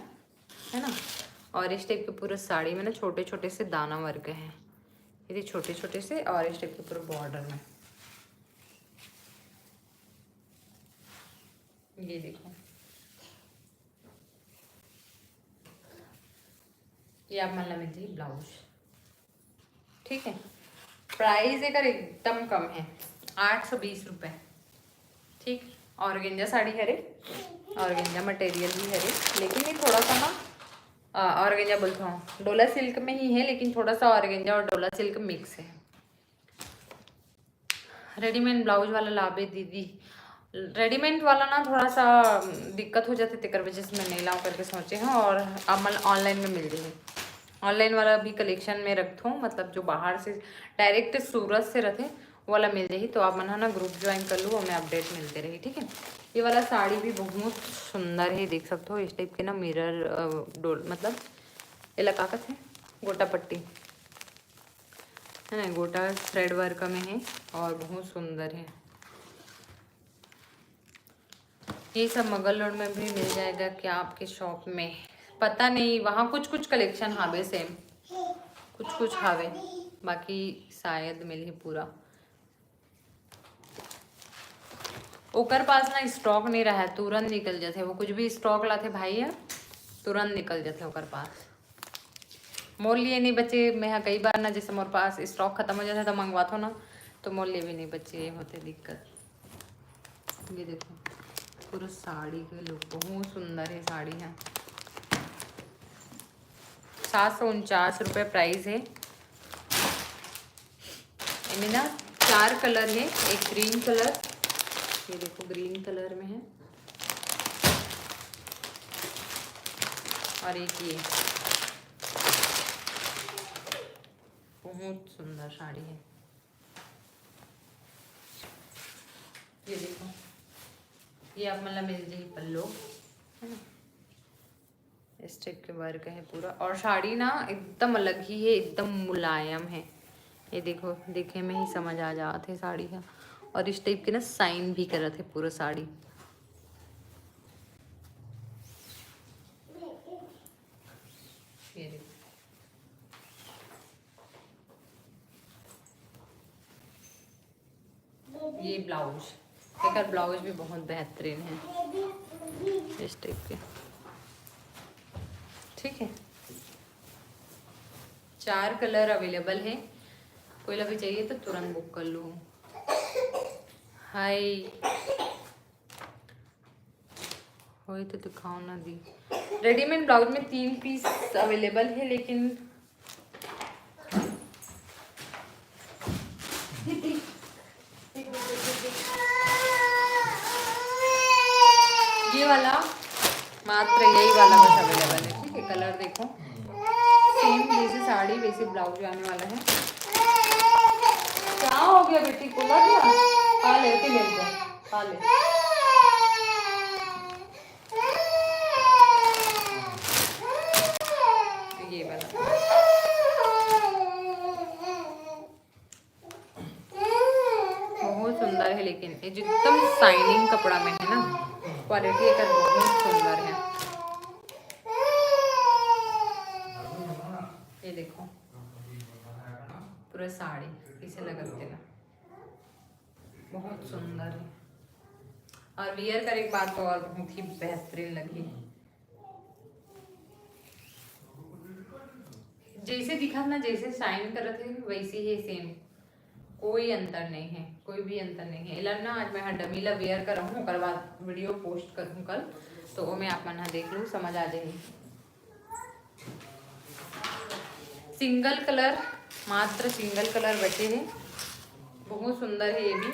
है ना। और इस टाइप के पूरा साड़ी में ना छोटे छोटे से दाना वर्क है, ये छोटे छोटे से, और इस टाइप के पूरा बॉर्डर में। ये देखो, ये आप मन ला मिल जाही ब्लाउज, ठीक है। प्राइस एकर एकदम कम है, आठ सौ बीस रुपये, ठीक। ऑर्गेंजा साड़ी हरे, ऑर्गेंजा मटेरियल भी हरे, लेकिन ये थोड़ा सा ना, ऑर्गेंजा बोलता हूँ, डोला सिल्क में ही है, लेकिन थोड़ा सा ऑर्गेंजा और डोला सिल्क मिक्स है। रेडीमेड ब्लाउज वाला लाबे दीदी। रेडीमेड वाला ना थोड़ा सा दिक्कत हो जाते, तेकर वजह से मैं नहीं लाऊं करके सोचे हूँ, और अब मैं ऑनलाइन में मिल जाही। ऑनलाइन वाला भी कलेक्शन में रखथों, मतलब जो बाहर से डायरेक्ट सूरत से रहते वाला मिल जाही, तो आप मन ह ना ग्रुप ज्वाइन कर लू, ओमे अपडेट मिलते रही, ठीक है। ये वाला साड़ी भी बहुत सुंदर है, देख सकते हो इस टाइप के ना मिरर डोल, मतलब एला का कथे, गोटा पट्टी है ना, गोटा थ्रेड वर्क में है और बहुत सुंदर है। ये सब मगल रोड में भी मिल जाएगा क्या आपके शॉप में? पता नहीं, वहाँ कुछ कुछ कलेक्शन हावे सेम, कुछ कुछ हावे, बाकी शायद मिलही पूरा। ओकर पास ना स्टॉक नहीं रहा है, तुरंत निकल जाते। वो कुछ भी स्टॉक लाते भाई है, तुरंत निकल जाते ओकर पास। मोर लिए नहीं बचे, मैं ह कई बार ना, जैसे मोर पास स्टॉक खत्म हो जाता है तो मंगवाथों ना, तो मोर लिए भी नहीं बचे, ये होते दिक्कत। ये देखो पूरा साड़ी के लुक, बहुत सुंदर है साड़ी है। सात सौ उनचास रुपये प्राइस है। एमे ना चार कलर है, एक ग्रीन कलर, ये देखो ग्रीन कलर में है, और एक ये बहुत सुंदर साड़ी है। ये देखो, ये आप मतलब मिल जाही पल्लू, है ना, इस टाइप के वर्क है पूरा। और साड़ी ना एकदम अलग ही है, एकदम मुलायम है। ये देखो, देखे में ही समझ आ जात है साड़ी का। और इस टाइप के ना साइन भी करत है पूरा साड़ी। ये ब्लाउज, एकर ब्लाउज भी बहुत बेहतरीन है इस टाइप के। ठीक है, चार कलर अवेलेबल है, कोई ला भी चाहिए तो तुरंत बुक कर लो। हाय, होई तो दिखाओ ना दी। रेडीमेड ब्लाउज में तीन पीस अवेलेबल है, लेकिन ये वाला, मात्र यही वाला बस अवेलेबल है। ठीक है, कलर देखो, सेम जैसे साड़ी वैसे ब्लाउज आने वाला है। क्या हो गया बेटी, कोला दिया? खा ले, पी ले, खा ले। ये वाला बहुत सुंदर है, लेकिन ये जो एकदम शाइनिंग कपड़ा में है ना, क्वालिटी एकर बहुत सुंदर है। ये देखो, पूरा साड़ी कैसे लगत तेला, बहुत सुंदर है। और वियर करे के बाद तो और बहुत ही बेहतरीन लगी। जैसे दिखत ना, जैसे शाइन करत है, वैसे ही सेम, कोई अंतर नहीं है, कोई भी अंतर नहीं है। एला ना आज मैं हा डमी ला वियर करहूँ, ओकर बाद वीडियो पोस्ट करहूँ कल, तो ओमे आप मन हा देख लू, समझ आ जाही। सिंगल कलर, मात्र सिंगल कलर बचे है, बहुत सुंदर है ये भी।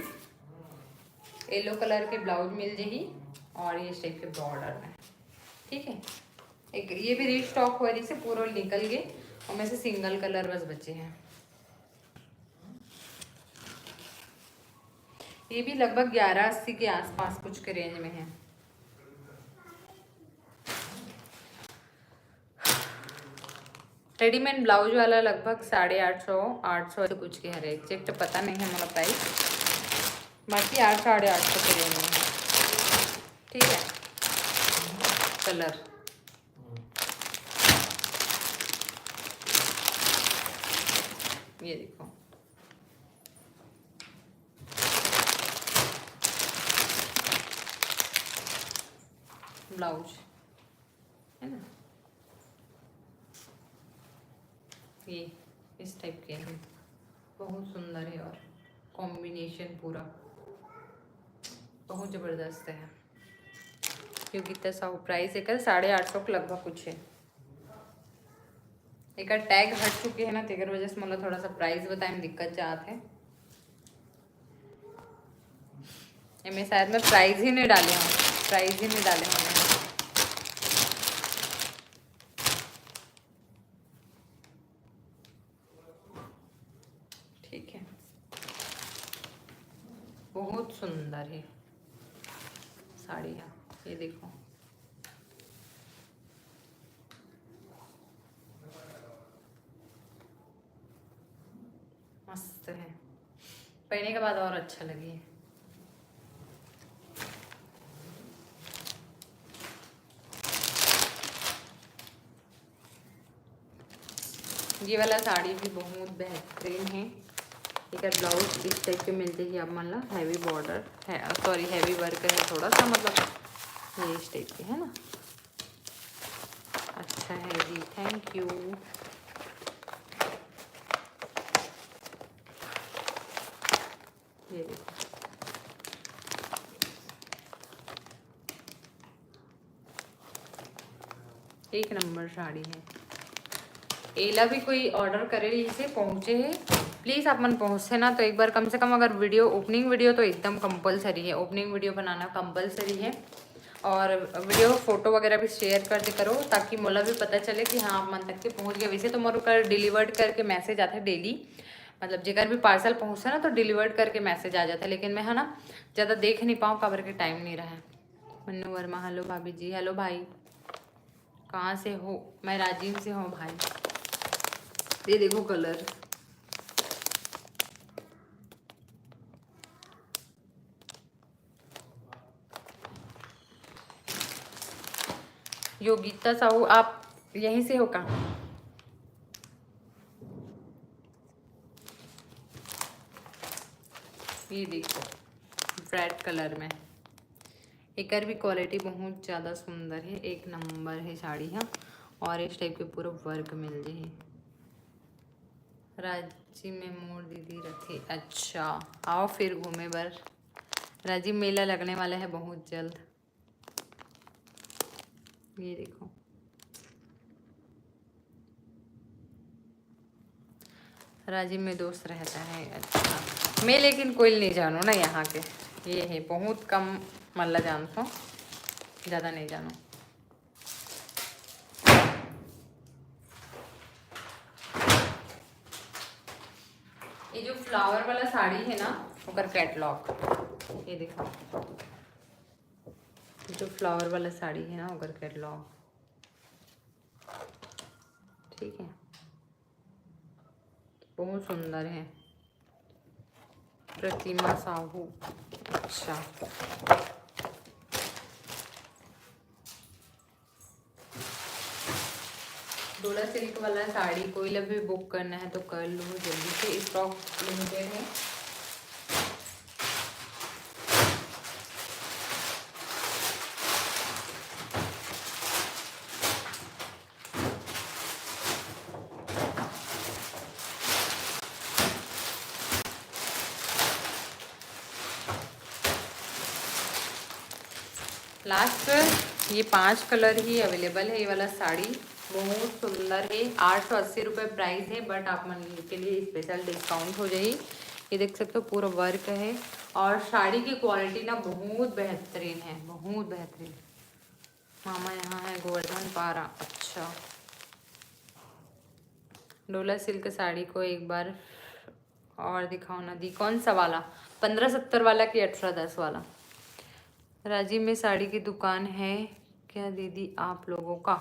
येलो कलर के ब्लाउज मिल जाही और ये टाइप के बॉर्डर में, ठीक है। एक ये भी रीस्टॉक हुआ, जैसे पूरा निकल गए, उनमें से सिंगल कलर बस बचे हैं। ये भी लगभग ग्यारह अस्सी के आसपास कुछ के रेंज में है। रेडीमेड ब्लाउज वाला लगभग साढ़े आठ सौ, आठ सौ ऐसे कुछ के हरे, एग्जैक्ट पता नहीं है मोला प्राइस, बाकी आठ, साढ़े आठ सौ के रेंज में है। ठीक है, कलर ये देखो, ब्लाउज है ना, ये इस टाइप के है, बहुत सुंदर है और कॉम्बिनेशन पूरा बहुत ज़बरदस्त है। योगिता साहू, प्राइस एकर साढ़े आठ सौ के लगभग कुछ है। एकर टैग हट चुके है ना, तेकर वजह से मोला थोड़ा सा प्राइस बताए में दिक्कत जात है। एमे शायद मैं प्राइस ही नहीं डाले हूँ, प्राइस ही नहीं डाले हूँ। ठीक है, बहुत सुंदर है साड़ी। ये देखो, मस्त है, पहने के बाद और अच्छा लगी। ये वाला साड़ी भी बहुत बेहतरीन है। एक ब्लाउज इस टाइप के मिल जाएगी आप मन ला, हैवी बॉर्डर है, सॉरी, हैवी वर्क है थोड़ा सा, मतलब ये इस टाइप के है ना। अच्छा है जी, थैंक यू। ये देखो, एक नंबर साड़ी है। एला भी कोई ऑर्डर करे रही से पहुँचे है, प्लीज़ आप मन पहुँचते ना, तो एक बार कम से कम अगर वीडियो, ओपनिंग वीडियो तो एकदम कंपलसरी है, ओपनिंग वीडियो बनाना कंपलसरी है। और वीडियो फोटो वगैरह भी शेयर कर दे करो, ताकि मोला भी पता चले कि हाँ, आप मन तक के पहुँच गए। वैसे तो मोर कर डिलीवर्ड करके मैसेज आता है डेली, मतलब जेकर भी पार्सल पहुँचता ना तो डिलीवर्ड करके मैसेज आ जाता है, लेकिन मैं है ना ज़्यादा देख नहीं पाऊँ, काबर के टाइम नहीं रहा है। मन्नू वर्मा, हेलो भाभी जी। हेलो भाई, कहाँ से हो? मैं राजिम से हूँ भाई। ये देखो कलर। योगिता साहू, आप यहीं से हो का? ये देखो, रेड कलर में। एकर भी क्वालिटी बहुत ज़्यादा सुंदर है, एक नंबर है साड़ी ह। और इस टाइप के पूरा वर्क मिल जाही। रांची में मोर दीदी रथे। अच्छा, आओ फिर घूमे बर। रांची मेला लगने वाला है बहुत जल्द। ये देखो, रांची में दोस्त रहता है। अच्छा, मैं लेकिन कोई नहीं जानू ना यहाँ के। ये है, बहुत कम मन ला जानथो, ज़्यादा नहीं जानू। ये जो फ्लावर वाला साड़ी है ना, ओकर कैटलॉग, ये देखो, जो फ्लावर वाला साड़ी है ना, ओकर कैटलॉग, ठीक है, बहुत सुंदर है। प्रतिमा साहू, अच्छा। डोला सिल्क वाला साड़ी कोई ला भी बुक करना है तो कर लो जल्दी से, स्टॉक लिमिटेड है। लास्ट ये पांच कलर ही अवेलेबल है। ये वाला साड़ी बहुत सुंदर है, आठ सौ अस्सी रुपये प्राइस है, बट आप मन के लिए स्पेशल डिस्काउंट हो जाही। ये देख सकते हो, पूरा वर्क है और साड़ी की क्वालिटी ना बहुत बेहतरीन है, बहुत बेहतरीन। मामा यहाँ है गोवर्धन पारा। अच्छा, डोला सिल्क साड़ी को एक बार और दिखाओ ना दी, कौन सा वाला, पंद्रह सत्तर वाला कि अठारह दस वाला? रांची में साड़ी की दुकान है क्या दीदी आप लोगों का?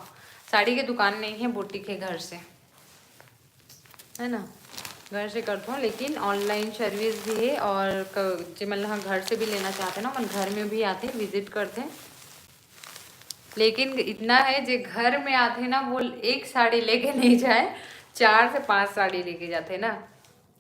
साड़ी की दुकान नहीं है, बुटीक है घर से, है ना, घर से करते हो, लेकिन ऑनलाइन सर्विस भी है और क-, जे मन ह घर से भी लेना चाहते हैं ना, अपन घर में भी आते हैं, विजिट करते हैं। लेकिन इतना है, जे घर में आते ना, वो एक साड़ी लेके नहीं जाए, चार से पांच साड़ी लेके जाते ना।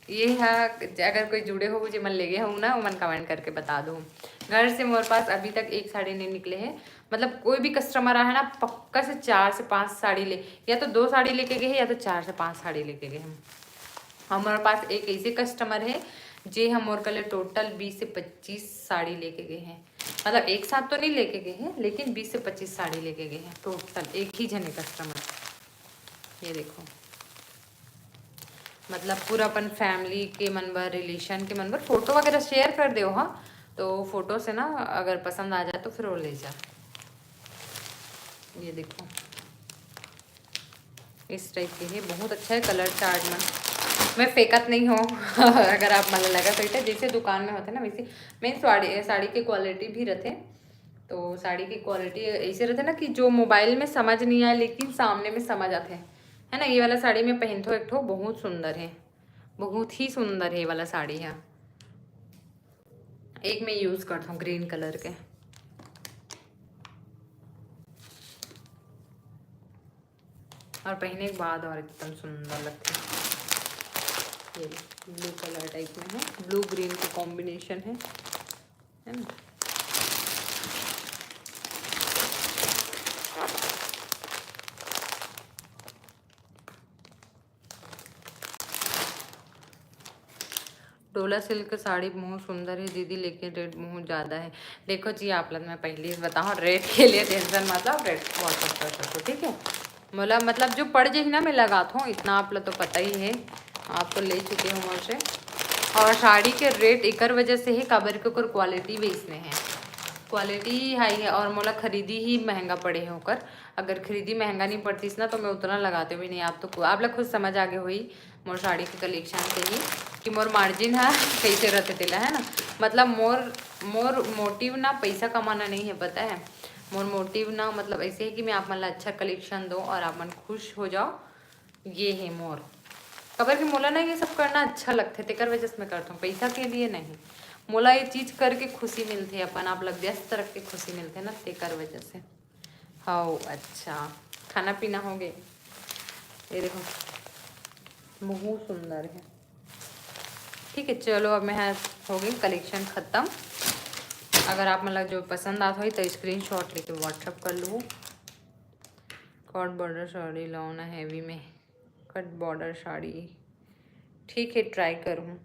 ये हा, अगर कोई जुड़े हो, जे मन लेगे हो ना, मन कमेंट करके बता दो। घर से मोर पास अभी तक एक साड़ी नहीं निकले है, मतलब कोई भी कस्टमर आए ना, पक्का से चार से पांच साड़ी ले, या तो दो साड़ी लेके गए हैं या तो चार से पांच साड़ी लेके गए हैं। हमारे पास एक ऐसे कस्टमर है, जे हम मोर कले टोटल बीस से पच्चीस साड़ी लेके गए हैं। मतलब एक साथ तो नहीं लेके गए हैं, लेकिन बीस से पच्चीस साड़ी लेके गए हैं टोटल, एक ही जने कस्टमर। ये देखो, मतलब पूरा अपन फैमिली के मन बर, रिलेशन के मन बर फोटो वगैरह शेयर कर दो। हाँ, तो फोटो से ना अगर पसंद आ जाए तो फिर वो ले जा। ये देखो, इस टाइप के है, बहुत अच्छा है कलर चार्ट में। मैं फेंकत नहीं हूँ अगर आप मन लगा तो इतना, जैसे दुकान में होते ना वैसे। मेन साड़ी, साड़ी की क्वालिटी भी रहते, तो साड़ी की क्वालिटी ऐसे रहते ना कि जो मोबाइल में समझ नहीं आए, लेकिन सामने में समझ आते हैं, है ना। ये वाला साड़ी मैं पहनथो एक ठो, बहुत सुंदर है, बहुत ही सुंदर है ये वाला साड़ी है। एक मैं यूज करता हूँ ग्रीन कलर के, और पहने के बाद और एकदम सुंदर लगते हैं। ये ब्लू कलर टाइप में है, ब्लू ग्रीन का कॉम्बिनेशन है, है ना। डोला सिल्क साड़ी बहुत सुंदर है दीदी, लेकिन रेट बहुत ज़्यादा है। देखो जी, आप लोग, मैं पहले ही बताऊँ, रेट के लिए टेंशन मत लो, रेट WhatsApp कर सकते हो, ठीक है। मोला मतलब जो पड़ जाही ना, मैं लगात हूँ, इतना आप लोग तो पता ही है, आप तो ले चुके हो मोर से। और साड़ी के रेट एकर वजह से ही, काबर के ओकर क्वालिटी भी इसने है, क्वालिटी ही हाई है, और मोला खरीदी ही महंगा पड़े है ओकर। अगर खरीदी महंगा नहीं पड़तीस ना, तो मैं उतना लगाते भी नहीं। आप तो, आप लोग खुद समझ आगे हुई मोर साड़ी के कलेक्शन से ही कि मोर मार्जिन हा कैसे रहते तेला, है ना। मतलब मोर, मोर मोटिव ना पैसा कमाना नहीं है, पता है। मोर मोटिव ना मतलब ऐसे है कि मैं आप मन ला अच्छा कलेक्शन दो और आप मन खुश हो जाओ, ये है मोर। काबर कि मोला ना ये सब करना अच्छा लगथे, तेकर वजह से मैं करथौं, पैसा के लिए नहीं। मोला ये चीज करके खुशी मिलथे, अपन आप ला व्यस्त रख के खुशी मिलथे ना, तेकर वजह से। हाउ, अच्छा, खाना पीना हो गए। ये देखो, बहुत सुंदर है। ठीक है, चलो, अब मैं, हो गई कलेक्शन खत्म। अगर आप मन ला जो पसंद आत होही तो स्क्रीनशॉट लेके WhatsApp कर लू। कट बॉर्डर साड़ी लाओ ना हैवी में। कट बॉर्डर साड़ी, ठीक है, ट्राई करूँ।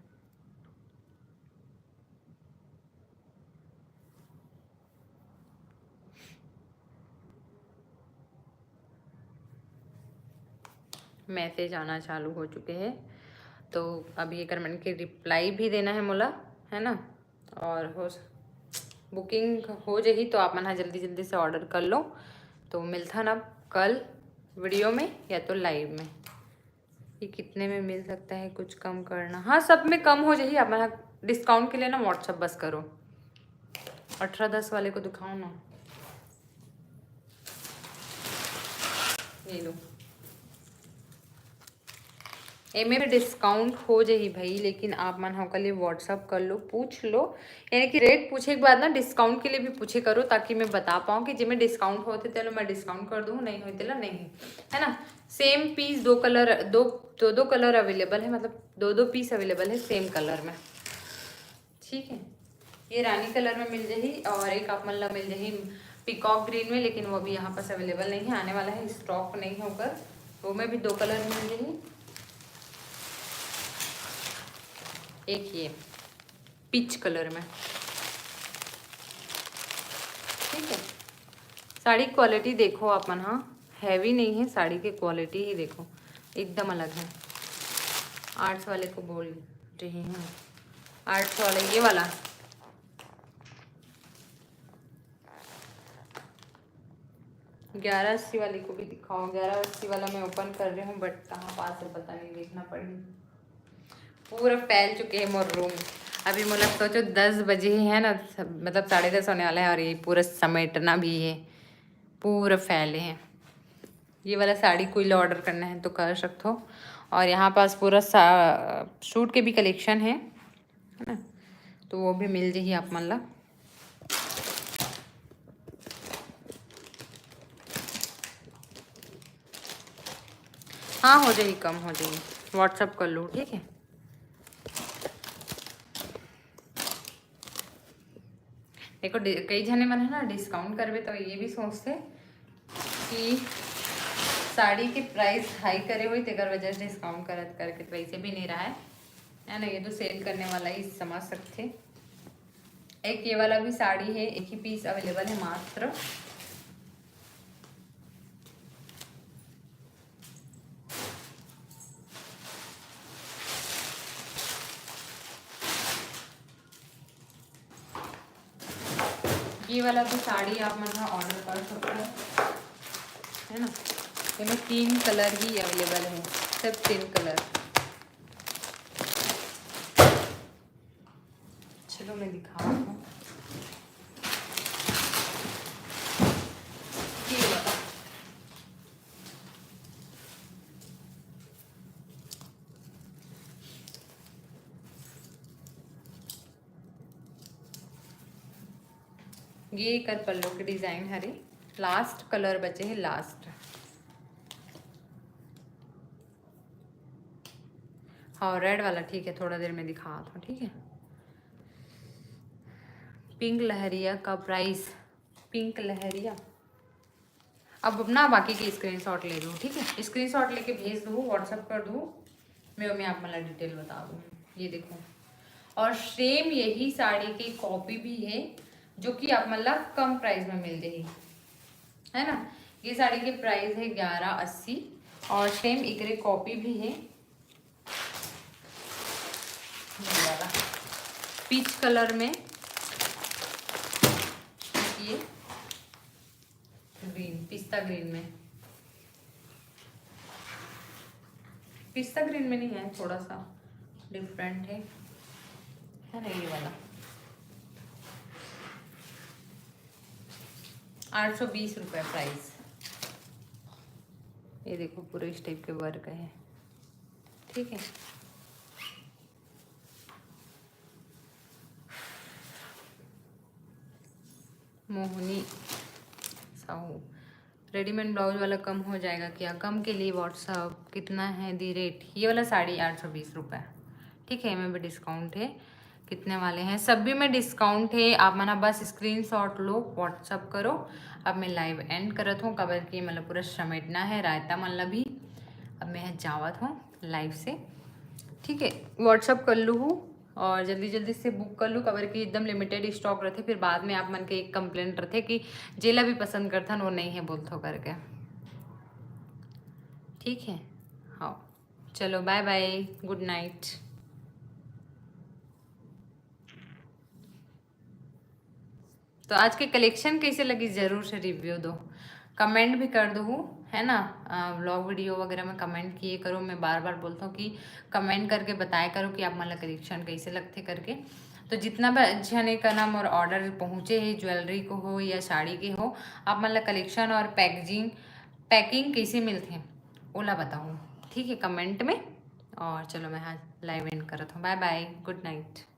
मैसेज आना चालू हो चुके हैं, तो अभी एकर मन के रिप्लाई भी देना है मोला, है ना। और हो बुकिंग हो जाही तो आप मन हा जल्दी जल्दी से ऑर्डर कर लो। तो मिलथन अब कल वीडियो में या तो लाइव में। ये कितने में मिल सकता है, कुछ कम करना? हाँ, सब में कम हो जाही। आप मन डिस्काउंट के लिए ना WhatsApp बस करो। अठारह दस वाले को दिखाओ ना, ये लो। एमे भी डिस्काउंट हो जाही भाई, लेकिन आप मन हा ओकर लिए WhatsApp कर लो, पूछ लो। यानी कि रेट पूछे के बाद ना डिस्काउंट के लिए भी पूछे करो, ताकि मैं बता पाऊँ कि जेमे डिस्काउंट होथे तेला मैं डिस्काउंट कर दूँ, नहीं होय तेला नहीं, है ना। सेम पीस, दो कलर, दो दो दो कलर अवेलेबल है, मतलब दो दो पीस अवेलेबल है सेम कलर में, ठीक है। ये रानी कलर में मिल जाही और एक आप मन ला मिल जाही पीकॉक ग्रीन में, लेकिन वो अभी यहाँ पास अवेलेबल नहीं है, आने वाला है, स्टॉक नहीं है ओकर। वो में भी दो कलर मिल जाही, एक ये पीच कलर में, ठीक है। साड़ी क्वालिटी देखो आप मन, हाँ, हैवी नहीं है, साड़ी के क्वालिटी ही देखो, एकदम अलग है। आठ सौ वाले को बोल रही हूँ, आठ सौ वाला, ये वाला। ग्यारह अस्सी वाली को भी दिखाओ। ग्यारह अस्सी वाला मैं ओपन कर रही हूँ, बट कहाँ पास है पता नहीं, देखना पड़ेगा। पूरा फैल चुके हैं मोर रूम। अभी मोला सोचो दस बजे ही है ना, सब, मतलब साढ़े दस होने वाला है और ये पूरा समेटना भी है, पूरा फैले हैं। ये वाला साड़ी कोई ला ऑर्डर करना है तो कर सकते हो। और यहाँ पास पूरा सा सूट के भी कलेक्शन है, है ना, तो वो भी मिल जाही आप मन ला। हाँ, हो जाही, कम हो जाही, WhatsApp कर लो, ठीक है। देखो, डि-, कई झने मन है ना, डिस्काउंट करबे तो ये भी सोचते कि साड़ी के प्राइस हाई करे होई, तेकर वजह से डिस्काउंट करत करके, तो वैसे भी नहीं रहा है, है ना। ये तो सेल करने वाला ही समझ सकते। एक ये वाला भी साड़ी है, एक ही पीस अवेलेबल है मात्र। ये वाला भी साड़ी आप मन हा ऑर्डर कर सकते हो, है ना। इसमें तीन कलर ही अवेलेबल है, सिर्फ तीन कलर। चलो, मैं दिखाती हूँ। ये वाला। ये एकर पल्लू के डिजाइन हरे। लास्ट कलर बचे है, लास्ट। हाँ, रेड वाला, ठीक है, थोड़ा देर में दिखात हूँ, ठीक है। पिंक लहरिया का प्राइस, पिंक लहरिया। अब ना बाकी के स्क्रीनशॉट ले दो, ठीक है, स्क्रीनशॉट लेके भेज दो, WhatsApp कर दो, मैं, मैं आप मन ला डिटेल बता दूँ। ये देखो, और सेम यही साड़ी की कॉपी भी है, जो कि आप मन ला कम प्राइस में मिल जाही, है ना। ये साड़ी के प्राइस है ग्यारह अस्सी और सेम एकरे कॉपी भी है, ये वाला पीच कलर में, ये ग्रीन, पिस्ता ग्रीन में। पिस्ता ग्रीन में नहीं है, थोड़ा सा डिफरेंट है, है ना, ये वाला। आठ सौ बीस रुपये प्राइस। ये देखो, पूरे इस टाइप के वर्क है, ठीक है। मोहनी साहू, रेडीमेड ब्लाउज वाला कम हो जाएगा क्या? कम के लिए WhatsApp। कितना है दी रेट? ये वाला साड़ी आठ सौ बीस रुपये, ठीक है, एमे भी डिस्काउंट है। कितने वाले हैं, सभी में डिस्काउंट है। आप मन ह बस स्क्रीनशॉट लो, WhatsApp करो। अब मैं लाइव एंड करत हूँ, काबर कि मतलब पूरा समेटना है रायता मन ला भी। अब मैं ह जावत हूँ लाइव से, ठीक है, WhatsApp कर लूँ हूँ और जल्दी जल्दी से बुक कर लूँ, काबर कि एकदम लिमिटेड स्टॉक रहिथे, फिर बाद में आप मन के एक कंप्लेंट रहिथे कि जेला भी पसंद करथन वो नहीं है बोलथो करके। ठीक है, हाँ, चलो बाय बाय, गुड नाइट। तो आज के कलेक्शन कैसे लगी, जरूर से रिव्यू दो, कमेंट भी कर दो, है ना। व्लॉग वीडियो वगैरह में कमेंट किए करो। मैं बार बार बोलता हूँ कि कमेंट करके बताया करो कि आप मन ला कलेक्शन कैसे लगथे करके। तो जितना भी झने का नाम और ऑर्डर पहुँचे है, ज्वेलरी को हो या साड़ी के हो, आप मन ला कलेक्शन और पैकेजिंग, पैकिंग कैसे मिलथे, ओला बताओ, ठीक है, कमेंट में। और चलो, मैं हाँ लाइव एंड करत हूँ। बाय बाय, गुड नाइट।